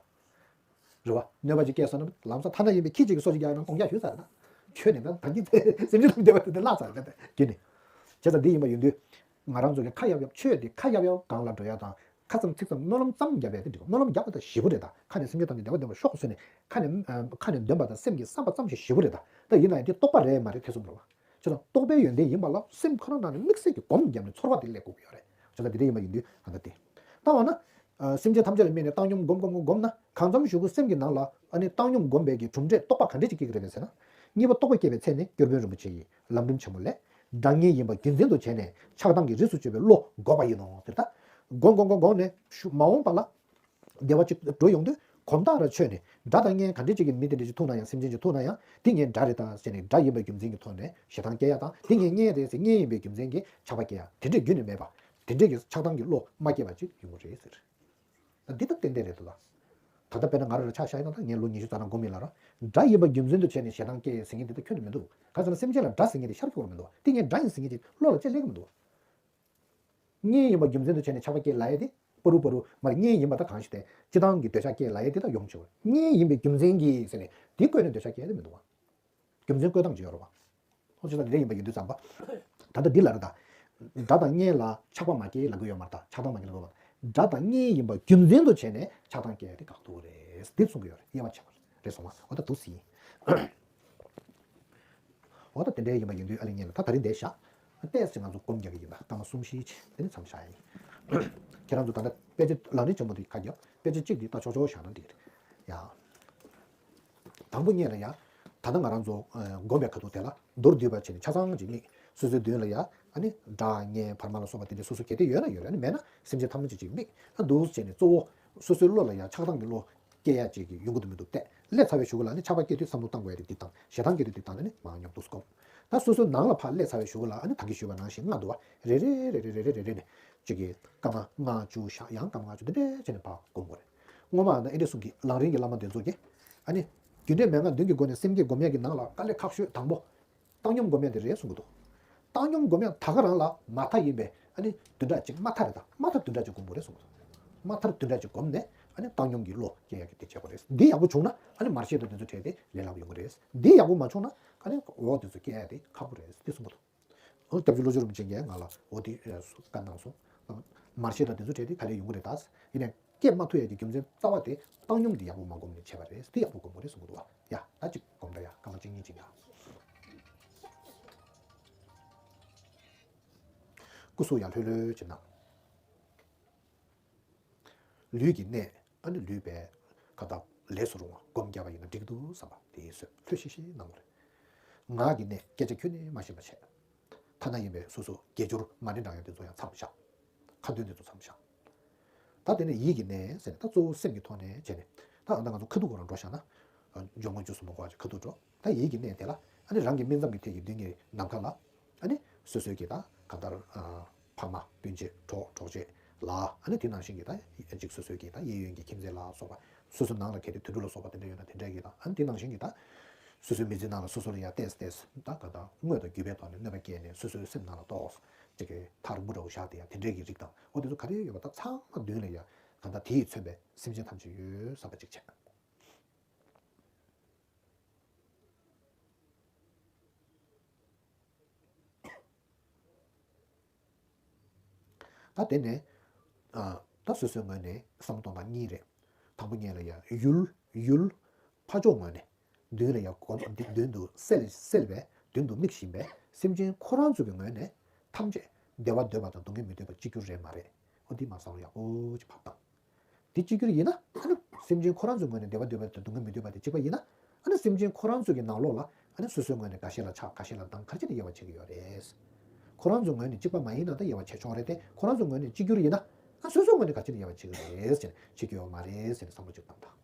རེད་བ། གནོད་པ་ཅིག་སྐྱེས་སོང་ན་ལམ་སང་ཐ་ན་ཡིན་པའི་ཁྱི་གཅིག་གིས་སོ་གཅིག་རྒྱག་ཡོང་ན་ལྐོག་རྒྱག་ཞུས་ཚར་རེད་ད། ཁྱོད་ནི་ད་ད་གིན་སེམས་ཅན་ཐམས་ཅད་བདེ་བ་དེ་བརླག་ཚར་རེད་ད་རྒྱུན་ནས། བྱས་ཙང་འདི་ཡིན་པ་ཡིན་དུས། ང་རང་ཚོ་གི་ཁ་གཡར་གཡར་ཆོས་འདི་ཁ་གཡར་གཡར་སྒང་ལ་འགྲོ་ཡ་དང་། ཁ་ཙམ་ཚིག་ཙམ་སྨོན་ལམ་ཙམ་བརྒྱབ་པ་དེ་འགྲིག་གི། སྨོན་ལམ་བརྒྱབ་པ་ད་ཞེ་པོ་རེད་ད། ཁ་ནས་སེམས་ཅན་ཐམས་ཅད་བདེ་བ་འདོད་པ་ཤོག་ཟེར་ནས་ཁ་ནས་ཨ་ཁ་ནས་འདོན་པ་དང་སེམས་ཀྱིས་བསམ་པ་ཙམ་ཞིག་ཞེ་པོ་རེད་ད། ད་ཡིན་ན་ཡང་དེ་རྟོགས་པ་རེད་མ་རེད་ཐེ་ཚོམ་རེད་བ། བྱས་ཙང་རྟོགས་པའི་ཡོན་ཏན་ཡིན་པ་ལ་སེམས་ཁོ་རང་ནང་ནས་དམིགས་བསལ་གྱི་སྒོམ་བརྒྱབ་ནས་ཚོར་བ་དེ་སླེབས་དགོས་ཀྱི་ཡོད་རེད། བྱས་ཙང་དེ་འདྲ་ཡིན་པ་ཡིན་དུས་ད་ལྟ་དེ། ད་འོ་ན། ཨ་སེམས་ཅན་ཐམས་ཅད་ལ་དམིགས་ནས་བཏང་སྙོམས་སྒོམ་སྒོམ་སྒོམ་སྒོམ་ན། གང་འཚམ་གཞུག་གུ་སེམས་ཀྱི་ནང་ལ་ཨ་ནི་བཏང་སྙོམས་སྒོམ་པའི་གི་གྲུབ་འབྲས་རྟོགས་པ་ག་འདྲས་ཅིག་སྐྱེ་གི་རེད་པས་ཟེར་ན། གཉིས་པ་རྟོགས་པ་སྐྱེས་པའི་ཚེ་ནི་སྐྱོར་དཔོན་རིན་པོ་ཆེ་ཡི་ལམ་རིམ་ཆེན་མོ་ལས། དགྲ་གཉེན་ཡིན་པ་རྒྱུ་མཚན་དུ་བྱས་ནས་ཆགས་སྡང་གི་རིས་སུ་ཆད་པའི་བློ་འགོག་པ་ཡིན་ནོ་ཟེར་ད། སྒོམ་སྒོམ་སྒོམ་སྒོམ་ནས་ཤུ་མ་འོངས་པ་ལ། བདེ་བ་ཅིག་འགྲོ་ཡོང་དུས་གོམ་སྟབས་ར་ཆོད་ནས། དགྲ་དང་གཉེན་ག་འདྲས་ཅིག་གི་མི་དེ་འདྲས་ཅིག་ཐུག་ན་ཡང་། སེམས་ཅན་ཅིག་ཐུག་ན་ཡང་། འདི་ངའི་དགྲ་རེད་ད་ཟེར་ནས་དགྲ་ཡིན་པའི་རྒྱུ་མཚན་གྱི་ཐོག་ནས་ཞེ་སྡང་སྐྱེ་ཡ་དང་། འདི་ངའི་གཉེན་རེད་ཟེར་གཉེན་ཡིན་པའི་རྒྱུ་མཚན་གྱིས་ཆགས་པ་སྐྱེ་ཡ། དེ་འདྲས་རྒྱུན་ནས་མེད་པ། དེ་འདྲས་ཀྱི་ཆགས་སྡང་གི་བློ་མ་སྐྱེས་པ་ཅིག་ཡོང་གི་རེད་ཟེར། ད་འདི་ད་ཏན་ཏན་རེད་འདུག་ད། ད་ལྟ་དཔེར་ན་ང་རང་ལ་ཆ་བཞག་ཡིན་ན། ད་ངས་ལོ་ཉི་ཤུ་རྩ་གྲངས་སྒོམ་ཡིན་ལ་ར། དགྲ་ཡིན་པ་རྒྱུ་མཚན་དུ་བྱས་ནས་ཞེ་སྡང་སྐྱེ་ཟེར་མཁན་འདི་ད་ཁྱོན་ནས་མི་འདུག་གང་ཟེར་ན་སེམས་ཅན་ལ་དགྲ་ཟེར་མཁན་དེ་ཤར་ཁྱོན་མི་འདུག་དེ་ངས་དགྲ་ཡིན་ཟེར་མཁན་དེ་བློ་ལ་ཅི་སླེབས་ཀྱི་མི་འདུག་གཉེན་ཡིན་པ་རྒྱུ་མཚན་དུ་བྱས་ནས་ཆགས་པ་སྐྱེ་ལབ་ཡ་དེ། པ་རུ་པ་རུ་མར་གཉེན་ཡིན་པ་ད་གང་ཞིག་དེ་སྤྱི་བཏང་གི་འདོད་ཆགས་སྐྱེ་ལབ་ཡ་དེ་ད་ཡོང་ཆོག་གཉེན་ཡིན་པའི་རྒྱུ་མཚན་གྱིས་ཟེར་ནས་དེ་བཀོད་ནས་འདོད་ཆགས་སྐྱེ་ཡ་དེ་མི་འདུག་བ། རྒྱུ་མཚན་བཀོད་སྟངས་ཅིག་ཡོད་རེད་བ། ཨོ་ཅི་ད་དེ་འདྲ་ཡིན་པ་ཡིན་དུས་ཙམ་པ། ད་ལྟ་འདི་ལ་རེད་ད། དགྲ་དང་གཉེན་ལ་ཆགས་པ་མ་སྐྱེ་ལབ་ཀྱི་ཡོད་མ་རེད་ད། ཆགས་སྡང་མ་སྐྱེ་ལབ་ཀྱི་ཡོད་མ་རེད། དགྲ་དང་གཉེན་ཡིན་པ་རྒྱུ་མཚན་དུ་བྱས་ནས་ཆགས་སྡང་སྐྱེ་ཡ་དེ་དགག་ཐུབ་ཀྱི་རེད། འདི་གསུང་གི་ཡོད་རེད། དབྱེ་བ་ཕྱེ་བ་རེད་སོང་བ། ཨོ་ད་འདུག་སེ་ཡིན། འོ་ད་དེ་འདྲའི་ཡིན་པ་ཡིན་དུས་ཨ་ལེ་ངེད་ལ་ད་ད་རིང་འདིར་བཞག་ཏོག་ཙམ་ང་ཚོ་སྒོམ་རྒྱག་གི་ཡིན་པ། སྐར་མ་གསུམ་བཞི་ཅིག་དེ་ནས་མཚམས་བཞག་ཡིན། ཁྱེད་རང་ཚོ་ད་ལྟ་དཔེ་ཆ་ལམ་རིམ་ཆེན་མོ་འདི་ཁ་རྒྱབ། དཔེ་ཆ་གཅིག་འདི་ལྟ་ཆོག་ཆོག་བཞག་ན་འགྲིག་གི་རེད་ཡ། དང་པོ་ཉིད་ལ་ཡ། ད་ལྟ་ང་རང་ཚོ་ཨ་སྒོམ་པའི་ཁ་ཐུག་དེ་ལ་མདོར་བསྡུས་པ་བྱས་ནས་ཆ་ཚང་ཅིག་དམིགས། སོ་སོའི་མདུན་ལ་ཡ། ཨ་ནི་དགྲ་གཉེན་བར་མ་ལ་སོགས་པ་དེ་འདྲའི་སོ་སོ་གལ་ཏེ་ཡོད་ན་ཡོད་རེད། ཨ་ནི་མེད་ན་སེམས་ཅན་ཐམས་ཅད་ཅིག་དམིགས། ཨ་འདུག་བྱས་ནས་གཙོ་བོ་སོ་སོའི་བློ་ལ་ཡ་ཆགས་སྡང་གི་བློ་སྐྱེ་ཡ་ཅིག་གི་ཡོང་གི་འདུག་མི་འདུག་བལྟས། སླེབས་ཚར་བའི་གཞུག་གུ་ལ་ནི་ཆགས་པ་སྐྱེ་དུས་བསམ་བློ་བཏང་དགོས་ཡ་དེ་འདི་བཏང་། ཞེ་སྡང་སྐྱེ་དུས་འདི་བཏང་ནས་ནི་མར་ཉམས་རྟོགས་སུ་སྒོམ། ད་སོ་སོའི་ནང་ལ་ཕར་སླེབས་ཚར་བའི་གཞུག་གུ་ལ་ཨ་ནི་ད་གིན་ཞུས་པ་ནང་བཞིན་ལྔ་འདུག་བ། རེ་རེ་རེ་རེ་རེ་རེ་རེ་རེ་ནས་གཅིག་གིས་སྐར་མ་ལྔ་བཅུ་བཞག་ཡང་སྐར་མ་ལྔ་བཅུ་འདི་འདྲས་བྱས་ནས་ཕར་སྒོམ་དགོས་རེད། སྔོན་མ་ད་ཨེ་འདྲས་གསུང་གི། ལམ་རིམ་གྱི་བླ་མ་དེ་ཚོ་གིས་ཨ་ནི་རྒྱུ་འབྲས་མན་ངག་བདུན་གྱི་སྒོ་ནས་སེམས་བསྐྱེད་སྒོམ་ཡ་གི་ནང་ལ་དཀའ་ལས་ཁག་ཤོས་དང་པོ། བཏང་སྙོམས་སྒོམ་ཡ་དེ་རེད་གསུང་གི་འདུག་བཏང་སྙོམས་སྒོམ་ཡ་ད་ག་རང་ལ་མ་མཐའ་ཡིན་པས། ཨ་ནི་བདུན་ཕྲག་གཅིག་མ་མཐའ་རེད་ད། མ་མཐར་བདུན་ཕྲག་གཅིག་སྒོམ་དགོས་རེད་གསུངས་སོང་། མ་མཐར་བདུན་ཕྲག་གཅིག་སྒོམ་ནས་ཨ་ནི་བཏང་སྙོམས་ཀྱི་བློ་སྐྱེ་ཡག་གི་དེ་བྱེད་དགོས་རེད། འདི་ཡག་པོ་བྱུང་ན་ཨ་ནི་མར་ཤེས་དང་དེ་ཚོ་འཕྲད་དེ་ལས་སླ་པོ་ཡོང་གི་རེད། འདི་ཡག་པོ་མ་བྱུང་ན་ཨ་ནི་འོ་དེ་ཚོ་སྐྱེ་ཡག་དེ་ཁག་པོ་རེད་འདི་གསུངས་པ་དང་། འོ་སྐྱབས་རྗེ་བློ་བཟང་རིན་པོ་ཆེ་གིས་ང་ལ་འོ་དེ་བཀའ་གནང་སོང་། མར་ཤེས་དང་དེ་ཚོ་འཕྲད་དེ་ག་ལེར་ཡོང་གི་རེད་ད། ཡིན་ནའི་སྐྱེ་མ་ཐུབ་ཡག་གི་རྒྱུ་མཚན་རྩ་བ་དེ་བཏང་སྙོམས་དེ་ཡག་པོ་མ་བསྒོམས་ནས་བྱས་པ་རེད། དེ་ཡག་པོ་བསྒོམ་དགོས་རེད་གསུངས་འདུག་བ། ཡ་ད་ཅིག་སྒོམ་ད་ཡ། སྐར་མ་གཅིག་གཉིས་ཅིག་ཡ། སྐུ་གཟུགས་ཡར་ལྷོད་ལྷོད་ཅིག་གནང་། ལུས་ཀྱི་གནད། ཨ་ནི་ལུས་པའི་ཁ་ཐག་ལས་སུ་རུང་བ་སྒོམ་རྒྱག་པ་ཡིན་ན་འགྲིག་འདུག་བསམ་པ་དེ་ཡིན་ཟེར་ལྷོད་ཤིག་ཤིག་གནང་དགོས་རེད། ངག་གི་གནད། སྐད་ཆ་ཁྱོན་ནས་མ་བཤད་པ་བྱས། ཐ་ན་ཡིན་པའི་སོ་སོ་དགེ་སྦྱོར་མ་ཎི་བགྲང་ཡ་དེ་ཚོ་ཡང་མཚམས་བཞག་ཁ་འདོན་དེ་ཚོ་མཚམས་བཞག་ད་དེ་ནས་ཡིད་ཀྱི་གནད་ཟེར་ནས་ད་གཙོ་བོ་སེམས་ཀྱི་ཐོག་ནས་བྱས་ནས། ད་ཨ་ད་ང་ཚོ་ཁ་ཐུག་ག་རང་འགྲོ་བཞག་ན། འཇོག་མངོན་སྤྱོད་གསུམ་པོ་གོ་བ་ཁ་ཐུག་འགྲོ། ད་ཡིད་ཀྱི་གནད་དེ་ལ་ཨ་ནི་རང་གི་སྨིན་མཚམས་ཀྱི་ཐད་ཀྱི་མདུན་གྱི་ནམ་མཁའ་ལ། ཨ་ནི་སོ་སོའི་གི་ད་གང་ལྟར་ཨ་ཕ་མ་སྤུན་མཆེད་གྲོགས་གྲོགས་མཆེད་ལ། ཨ་ནི་དེ་ནང་བཞིན་གྱི་ད་ཅིག་སོ་སོའི་གི་ད་གཡས་གཡོན་གྱི་ཁྱིམ་མཚེས་ལ་སོགས་པ། སོ་སོ་ནང་ལ་གལ་ཏེ་དུད་འགྲོ་ལ་སོགས་པ་དེ་འདྲ་ཡོད་ན་དེ་འདྲའི་གི་ད། ཨ་ནི་དེ་ནང་བཞིན་གྱི་ད་སོ་སོའི་མི་ཚེ་ནང་ལ་སོ་སོ་ལ་ཡ་ཏོག་ཙམ་ཏོག་ཙམ་ད་ག་ད་དངོས་དང་བརྒྱུད་པའི་ཐོག་ནས་གནོད་པ་བསྐྱལ་ནས་སོ་སོའི་སེམས་ནང་ལ་ཏོག་ཙམ་ཅིག་གི་ཐལ་མོ་འདྲ་བོ་བཞག་དེ་ཡ་དེ་འདྲའི་གི་རིགས་དང་། འོ་དེ་ཚོ་ག་རེ་ཡོད་པ་ད་ཚང་མ་མདུན་ལ་ཡ་ག་ད་དེ་ཡིས་མཚོན་པའི་སེམས་ཅན་ཐམས་ཅད་ཡོད་བསམ་པ་ཅིག་བྱས། ད་དེ་ནས་ཨ་ད་སོ་སོའི་ངོས་ནས་བསམ་བློ་གཏོང་སྟངས་གཉིས་རེད། དང་པོ་ངེད་ལ་ཡ་ཡུལ་ཡུལ་ཕ་ཕྱོགས་ངོས་ནས་མདུན་ལ་ཡ་གོམ་འདི་མདུན་དུ་གསལ་གསལ་བའི་མདུན་དུ་དམིགས་བཞིན་པའི་སེམས་ཅན་ཁོ་རང་ཚོ་གི་ངོས་ནས་ཐམས་ཅད་བདེ་བ་འདོད་པ་དང་སྡུག་བསྔལ་མི་འདོད་པ་གཅིག་གྱུར་རེད་མ་རེད། ཨོ་འདི་མ་བསམ་བློ་ཡག་པོ་ཅིག་བབས་དང་། འདི་གཅིག་གྱུར་ཡིན་ན་ཨ་ནི་སེམས་ཅན་ཁོ་རང་ཚོའི་ངོས་ནས་བདེ་བ་འདོད་པ་དང་སྡུག་བསྔལ་མི་འདོད་པ་དེ་གཅིག་པ་ཡིན་ན། ཨ་ནི་སེམས་ཅན་ཁོ་རང་ཚོ་གི་ནང་ལོགས་ལ་ཨ་ནི་སོ་སོའི་ངོས་ནས་འགའ་ཤས་ལ་ཆགས་འགའ་ཤས་ལ་སྡང་ག་རེ་བྱས་ནས་དབྱེ་བ་ཕྱེ་གི་ཡོད་རེད། ཁོ་རང་ཚོའི་ངོས་ནས་གཅིག་པ་མ་ཡིན་ན་ད་དབྱེ་བ་ཕྱེ་ཆོག་རེད་དེ། ཁོ་རང་ཚོའི་ངོས་ནས་གཅིག་གྱུར་ཡིན་ན་ཨ་སོ་སོའི་ངོས་ནས་ག་ཅི་ནས་དབྱེ་བ་ཕྱེ་གི་རེད་ཟེར་ནས་ཕྱེ་གི་ཡོད་མ་རེད་ཟེར་ནས་བསམ་བློ་གཅིག་བཏང་དང་།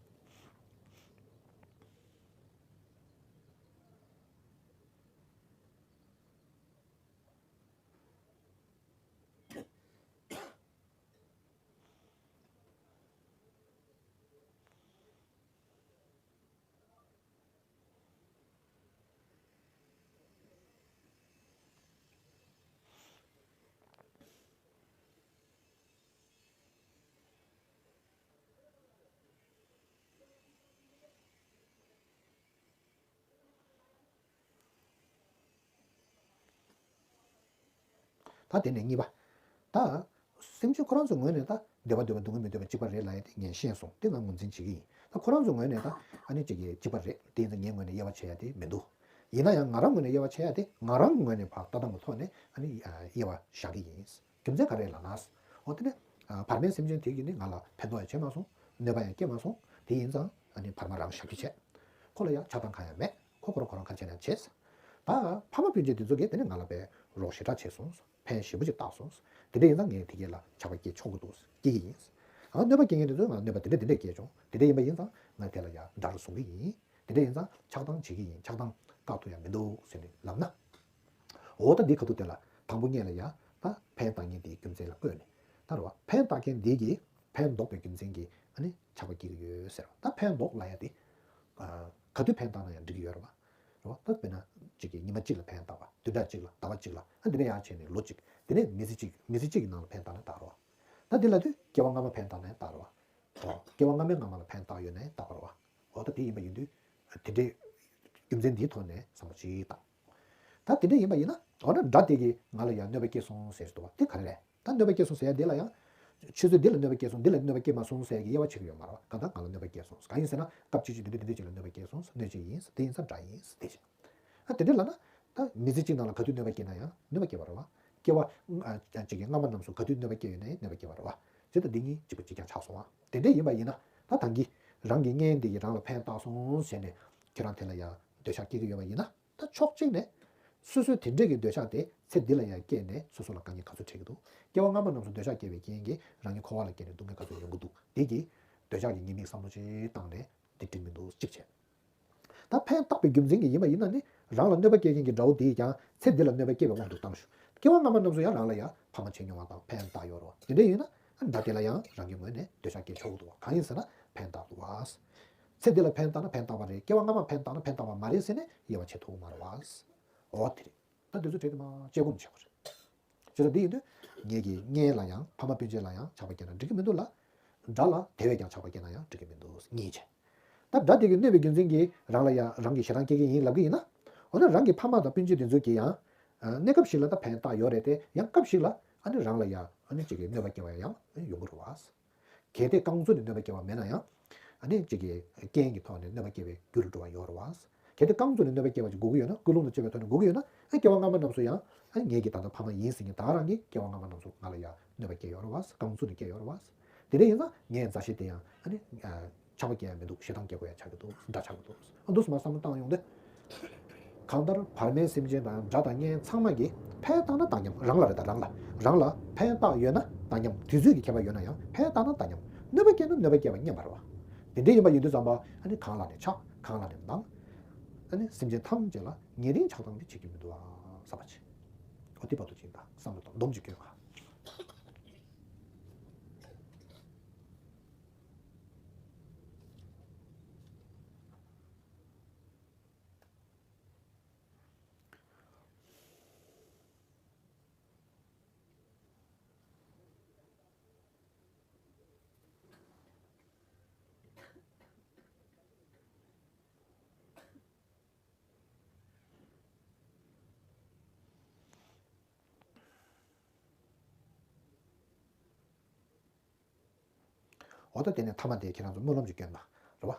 ད་དེ་ནས་གཉིས་པ། ད་སེམས་ཅན་ཁོ་རང་ཚོའི་ངོས་ནས་ད་བདེ་བ་འདོད་པ་སྡུག་བསྔལ་མི་འདོད་པ་གཅིག་པ་རེད་ལབ་ཡ་དེ་ངས་ཤེས་སོང་། དེ་ང་ངོས་འཛིན་བྱེད་ཀྱི་ཡིན། ད་ཁོ་རང་ཚོའི་ངོས་ནས་ད་ཨ་ནི་གཅིག་གིས་གཅིག་པ་རེད་དེ་ཡིན་ཙང་ངའི་ངོས་ནས་དབྱེ་བ་ཕྱེ་ཡ་དེ་མི་འདུག་ཡིན་ན་ཡང་ང་རང་ངོས་ནས་དབྱེ་བ་ཕྱེ་ཡ་དེ་ང་རང་ངོས་ནས་ཕར་ལྟ་སྟངས་ཀྱི་ཐོག་ནས་ཨ་ནི་དབྱེ་བ་བཞག་གི་ཡིན། རྒྱུ་མཚན་ག་རེ་ལབ་ན། འོ་དེ་ནས་བར་མའི་སེམས་ཅན་དེ་གིས་ནི་ང་ལ་ཕན་ཐོགས་ཡང་བྱས་མ་སོང་། གནོད་པ་ཡང་བསྐྱལ་མ་སོང་། དེ་ཡིན་ཙང་ཨ་ནི་བར་མ་རང་བཞག་རྒྱུ་བྱས། ཁོ་ལ་ཡང་ཆགས་སྡང་གང་ཡང་མེད། ཁོ་ཁོ་རང་ཁོ་རང་ག་རེ་བྱས་ན་བྱས། ད་ཕ་མ་སྤུན་མཆེད་དེ་ཚོ་གིས་དེ་ནི་ང་ལ་དཔེ་རོགས་ཞེ་དྲག་བྱས་སོང་། ཕན་ཞེ་པོ་ཅིག་བཏགས་སོང་། དེ་འདྲ་ཡིན་ཙང་ངས་དེ་གས་ལ་ཆགས་པ་སྐྱེ་ཆོག་གི་འདུག་སྐྱེ་གི་ཡིན། ཨ་གནོད་པ་སྐྱེལ་མཁན་དེ་ཚོས་ང་གནོད་པ་དེ་འདྲ་དེ་འདྲ་སྐྱེལ་བྱུང་། དེ་འདྲ་ཡིན་པ་ཡིན་ཙང་ང་དེ་ལ་ཡང་དགྲ་རུ་བཟུང་གི་ཡིན། དེ་འདྲ་ཡིན་ཙང་ཆགས་སྡང་བྱེད་ཀྱི་ཡིན། ཆགས་སྡང་བཏགས་ཐུབ་ཡ་མི་འདུག་ཟེར་ནས་ལབ་ན། འོ་ད་འདི་ག་དུས་དེ་ལ་དང་པོ་ངེད་ལ་ཡ་ད་ཕན་བཏགས་མཁན་དེའི་རྒྱུ་མཚན་ལ་བཀོད་ནས་ད་རེད་བ། ཕན་བཏགས་མཁན་འདི་གིས་ཕན་འདོགས་པའི་རྒྱུ་མཚན་གྱིས་ཨ་ནི་ཆགས་པ་སྐྱེ་གི་ཡོད་ཟེར་བ། ད་ཕན་འདོགས་ལབ་ཡ་དེ་ག་དུས་ཕན་བཏགས་ན་ཡང་འགྲིག་གི་ཡོད་རེད་བ། རེད་བ། ད་དཔེར་ན་གཅིག་གིས་ཉི་མ་གཅིག་ལ་ཕན་བཏགས་པ། བདུན་ཕྲག་གཅིག་ལ། ཟླ་བ་གཅིག་ལ། ཨ་འདི་ནས་ཡར་བྱས་ནས་ལོ་གཅིག་དེ་ནས་མི་ཚེ་གཅིག་མི་ཚེ་གཅིག་གི་ནང་ལ་ཕན་བཏགས་ན་ད་རེད་བ། ད་འདི་ལ་དུས་སྐྱེ་བ་སྔ་མ་ཕན་བཏགས་ན་ཡང་ད་རེད་བ། སྐྱེ་བ་སྔ་མའི་སྔ་མ་ལ་ཕན་བཏགས་ཡོད་ན་ཡང་ད་རེད་བ། འོ་ད་དེ་ཡིན་པ་ཡིན་དུས། དེ་འདྲའི་རྒྱུ་མཚན་འདིའི་ཐོག་ནས་བསམ་བློ་ཅིག་བཏང་། ད་དེ་འདྲ་ཡིན་པ་ཡིན་ན། འོ་ན་དགྲ་དེ་གིས་ང་ལ་ཡང་གནོད་པ་སྐྱེལ་སོང་ཟེར་འདུག་བ། དེ་ག་རེ་རེད། ད་གནོད་པ་སྐྱེལ་སོང་ཟེར་ཡ་དེ་ལ་ཡང་། ཆུ་ཚོད་འདི་ལ་གནོད་པ་སྐྱེལ་སོང་། འདི་ལ་གནོད་པ་སྐྱེལ་མ་སོང་ཟེར་ཡ་གི་དབྱེ་བ་ཕྱེ་གི་ཡོད་མ་རེད་བ། གང་ལྟར་ང་ལ་གནོད་པ་སྐྱེལ་སོང་། གང་ཡིན་ཟེར་ན་སྐབས་ཅིག་ཅིག་འདི་འདྲ་འདི་འདྲ་ཅིག་ལ་གནོད་པ་སྐྱེལ་སོང་། གནོད་བྱེད་ཡིན། དེ་ཡིན་ཙང་དགྲ་ཡིན། དེ་བྱས། ཨ་དེ་འདྲ་ལབ་ན། ད་མི་ཚེ་གཅིག་ནང་ལ་ག་དུས་གནོད་པ་སྐྱེལ་ན་ཡང་གནོད་པ་སྐྱེལ་བ་རེད་བ། སྐྱེ་བ་ཨ་ཅིག་གི་སྔ་མ་རྣམས་སུ་ག་དུས་གནོད་པ་སྐྱེལ་ཡོད་ན་ཡང་གནོད་པ་སྐྱེལ་བ་རེད་བ། བྱས་ཙང་འདི་གཉིས་གཅིག་པ་གཅིག་རྐྱང་ཆགས་སོང་བ། དེ་འདྲ་ཡིན་པ་ཡིན་ན། ད་ད་གིན་རང་གི་གཉེན་འདི་གིས་རང་ལ་ཕན་བཏགས་སོང་ཟེར་ནས་ཁྱེད་རང་དེ་ལ་ཡང་འདོད་ཆགས་སྐྱེ་གི་ཡོད་པ་ཡིན་ན། ད་ཕྱོགས་གཅིག་ནས་སོ་སོའི་དེ་འདྲས་ཀྱི་འདོད་ཆགས་དེ་ཚེ་འདི་ལ་ཡང་སྐྱེས་ནས་སོ་སོ་ལ་དཀའ་ངལ་ག་ཚོད་འཕྲད་ཀྱི་འདུག་སྐྱེ་བ་སྔ་མ་རྣམས་སུ་འདོད་ཆགས་སྐྱེས་པའི་རྐྱེན་གྱིས་རང་གི་འཁོར་བ་ལ་སྐྱེས་ནས་སྡུག་བསྔལ་ག་ཚོད་ཡོང་གི་འདུག་འདི་གི་འདོད་ཆགས་ཀྱི་ཉེས་དམིགས་བསམ་བློ་ཅིག་བཏང་ནས་འདི་འགྲིག་མི་འདུག་གཅིག་བྱས། ད་ཕན་བཏགས་པའི་རྒྱུ་མཚན་གྱིས་ཡིན་པ་ཡིན་ན་ནི། རང་ལ་གནོད་པ་སྐྱེལ་མཁན་གྱི་དགྲ་བོ་དེས་ཀྱང་ཚེ་འདི་ལ་གནོད་པ་སྐྱེལ་བའི་དབང་དུ་བཏང་ཞུ། སྐྱེ་བ་སྔ་མ་རྣམས་སུ་ཡང་རང་ལ་ཡང་ཕ་མ་བྱས་མྱོང་བ་དང་ཕན་བཏགས་ཡོད་རེད་བ། དེ་འདྲ་ཡིན་ན་དགྲ་དེ་ལ་ཡང་རང་གི་ངོས་ནས་འདོད་ཆགས་སྐྱེ་ཆོག་གི་འདུག་བ། གང་ཡིན་ཟེར་ན་ཕན་བཏགས་འདུག་བ། ཚེ་འདི་ལ་ཕན་བཏགས་ན་ཕན་བཏགས་པ་རེད། སྐྱེ་བ་སྔ་མ་ཕན་བཏགས་ན་ཕན་བཏགས་པ་མ་རེད་ཟེར་ནས་དབྱེ་བ་ཕྱེ་ཐུབ་མ་རེད་བ། འོ་དེ་རེད། ད་འདི་ཚོ་བྲིས་ཏེ་མ་དཔྱད་སྒོམ་བྱེད་དགོས་རེད། བྱས་ཙང་འདི་ཡིན་དུས་ངེད་ཀྱི་གཉེན་ལ་ཡང་ཕ་མ་སྤུན་མཆེད་ལ་ཡང་ཆགས་པ་སྐྱེས་ན་འགྲིག་གི་མི་འདུག་ལ། དགྲ་ལ་དེ་བས་ཀྱང་ཆགས་པ་སྐྱེས་ན་ཡང་འགྲིག་གི་མི་འདུག་གཉིས་བྱས། ད་དགྲ་དེ་གིས་གནོད་པའི་རྒྱུ་མཚན་གྱིས་རང་ལ་ཡང་རང་གིས་ཞེ་སྡང་སྐྱེ་གི་ཡིན་ལབ་གི་ཡིན་ན། འོ་ན་རང་གི་ཕ་མ་དང་སྤུན་མཆེད་དེ་ཚོ་གིས་ཡང་། ཨ་གནས་སྐབས་ཤིག་ལ་ད་ཕན་བཏགས་ཡོད་རེད་དེ། ཡང་སྐབས་ཤིག་ལ་ཨ་ནི་རང་ལ་ཡང་ཨ་ནི་ཅིག་གིས་གནོད་པ་སྐྱེལ་བ་ཡང་ཡོང་གི་རེད་བ། གལ་ཏེ་རྐང་བཙུགས་ནས་གནོད་པ་སྐྱེལ་བ་མེད་ན་ཡང་། ཨ་ནི་ཅིག་གིས་རྐྱེན་གྱི་ཐོག་ནས་གནོད་པ་སྐྱེལ་བའི་རྒྱུ་རུ་འགྲོ་བ་ཡོད་རེད་བ། གལ་ཏེ་རྐང་བཙུགས་ནས་གནོད་པ་སྐྱེལ་བ་ཅིག་དགོས་ཀྱི་ཡོད་ན། ཀུན་སློང་དང་བཅས་པའི་ཐོག་ནས་དགོས་ཀྱི་ཡོད་ན། ཨ་སྐྱེ་བ་སྔ་མ་རྣམས་སུ་ཡང་། ཨ་ངེད་ཀྱི་ད་ལྟ་ཕ་མ་ཡིན་ཟེར་མཁན་ད་ག་རང་གིས་སྐྱེ་བ་སྔ་མ་རྣམས་སུ་ང་ལ་ཡང་གནོད་པ་སྐྱེལ་ཡོད་རེད་བ། རྐང་བཙུགས་ནས་སྐྱེལ་ཡོད་རེད་བ། དེ་འདྲ་ཡིན་ཙང་ངའི་མཛའ་བཤེས་དེ་ཡང་ཨ་ནི། ཆགས་པ་སྐྱེ་ཡ་མི་འདུག་ཞེ་སྡང་སྐྱེ་དགོས་ཡ་ཆགས་ཀྱི་འདུག་དགྲ་ཆགས་ཀྱི་འདུག་ཨ་འདུག་སེ་མར་བསམ་བློ་བཏང་ཡོང་དུས། གང་ལྟར་བར་མའི་སེམས་ཅན་དང་དགྲ་དང་གཉེན་ཚང་མ་གིས་ཕན་བཏགས་ན་བཏང་སྙོམས། རང་ལ་རེད་ད། རང་ལ། རང་ལ་ཕན་བཏགས་ཡོད་ན་བཏང་སྙོམས། དུས་ཚོད་ཀྱི་ཁྱད་པར་ཡོད་ན་ཡང་ཕན་བཏགས་ན་བཏང་སྙོམས། གནོད་པ་སྐྱེལ་ན་གནོད་པ་སྐྱེལ་བ་སྙམ་པ་རེད་བ། དེ་འདྲ་ཡིན་པ་ཡིན་དུས་ཙམ་པ་ཨ་ནི་གང་ལ་ནས་ཆགས། གང་ལ་ནས་སྡང་། ཨ་ནི་སེམས་ཅན་ཐམས་ཅད་ལ་ཉེ་རིང་ཆགས་སྡང་དེ་བྱེད་ཀྱི་མི་འདུག་ཨ་བསམ་པ་བྱེད། འོ་དེ་བར་དུ་ཅིག་ད་བསམ་བློ་བཏང་། སྡོམ་གཅིག་སྐྱོན་ག་འོ་ད་དེ་ནས་ཐ་མ་དེ་ཁྱེད་རང་ཚོ་སྨོན་ལམ་ཅིག་སྐྱོན་ན་རེད་བ།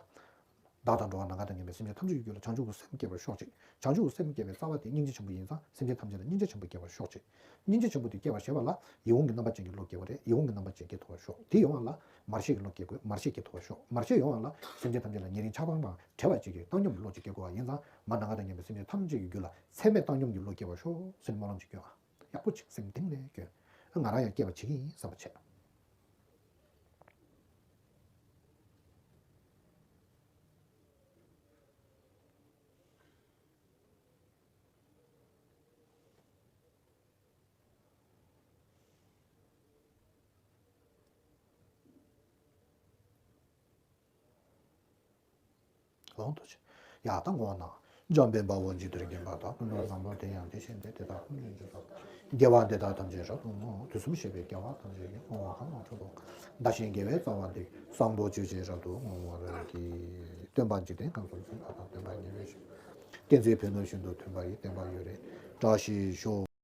བདག་དང་འགྲོ་བ་ནམ་མཁའ་དང་མཉམ་པའི་སེམས་ཅན་ཐམས་ཅད་ཀྱི་རྒྱུད་ལ་བྱང་ཆུབ་ཀྱི་སེམས་སྐྱེ་བར་ཤོག་ཅིག། བྱང་ཆུབ་ཀྱི་སེམས་སྐྱེ་བའི་རྩ་བ་དེ་སྙིང་རྗེ་ཆེན་པོ་ཡིན་ཙང་སེམས་ཅན་ཐམས་ཅད་ལ་སྙིང་རྗེ་ཆེན་པོ་སྐྱེ་བར་ཤོག་ཅིག། སྙིང་རྗེ་ཆེན་པོ་དེ་སྐྱེ་བར་བྱེད་པ་ལ་ཡིད་འོང་གི་རྣམ་པ་ཅན་གྱི་བློ་སྐྱེ་བ་རེད། ཡིད་འོང་གི་རྣམ་པ་ཅན་སྐྱེ་ཐུབ་པར་ཤོག། དེ་ཡོང་བ་ལ་མར་ཤེས་ཀྱི་བློ་སྐྱེ་དགོས། མར་ཤེས་སྐྱེ་ཐུབ་པར་ཤོག། མར་ཤེས་ཡོང་བ་ལ་སེམས་ཅན་ཐམས་ཅད་ལ་ཉེ་རིང་ཆགས་སྡང་དང་བྲལ་བ་ཅིག་གི་བཏང་སྙོམས་ཀྱི་བློ་ཅིག་སྐྱེ་དགོས་པ་ཡིན་ཙང་མར་ནམ་མཁའ་དང་མཉམ་པའི་སེམས་ཅན་ཐམས་ཅད་ཀྱི་རྒྱུད་ལ་ཚད་མེད་བཏང་སྙོམས་ཀྱི་བློ་སྐྱེ་བར་ཤོག་ཟེར་ནས་སྨོན་ལམ་ཅིག་སྐྱོན་ཨ། ཡག་པོ་ཅིག་སེམས་གཏིང་ནས་སྐྱོན། ང་རང་ཡང་སྐྱེ་བ་བྱེད་ཀྱི་ཡིན་བསམ་པ་བྱས། ལོང་དུ་ཆེ། ཡ་ད་ངོ་ན། འཇམ་དཔལ་དཔའ་བོས་ཇི་ལྟར་མཁྱེན་པ་དང་། ཀུན་ཏུ་བཟང་པོ་དེ་ཡང་དེ་བཞིན་ཏེ། དེ་དག་ཀུན་གྱི་རྗེས་སུ། དགེ་བ་འདི་དག་ཐམས་ཅད་རབ་ཏུ་བསྔོ། དུས་གསུམ་གཤེགས་པའི་རྒྱལ་བ་ཐམས་ཅད་ཀྱིས། བསྔོ་བ་གང་ལ་འཕྲོ་འདུ་བདག་གཞན་དགེ་བའི་རྩ་བ་འདི། བཟང་པོ་སྤྱོད་ཕྱིར་རབ་ཏུ་བསྔོ་བར་བགྱི། སྟོན་པ་འཇིག་རྟེན་ཁམས་གསུམ་མཁྱེན་པ་དང་། སྟོན་པ་ཉེ་བའི་ཞིང་། བསྟན་འཛིན་ཕན་ནུས་ཤིན་ཏུ་ཐོན་པ་ཡི། བསྟན་པ་ཡུན་རིང་བཀྲ་ཤིས་ཤོག།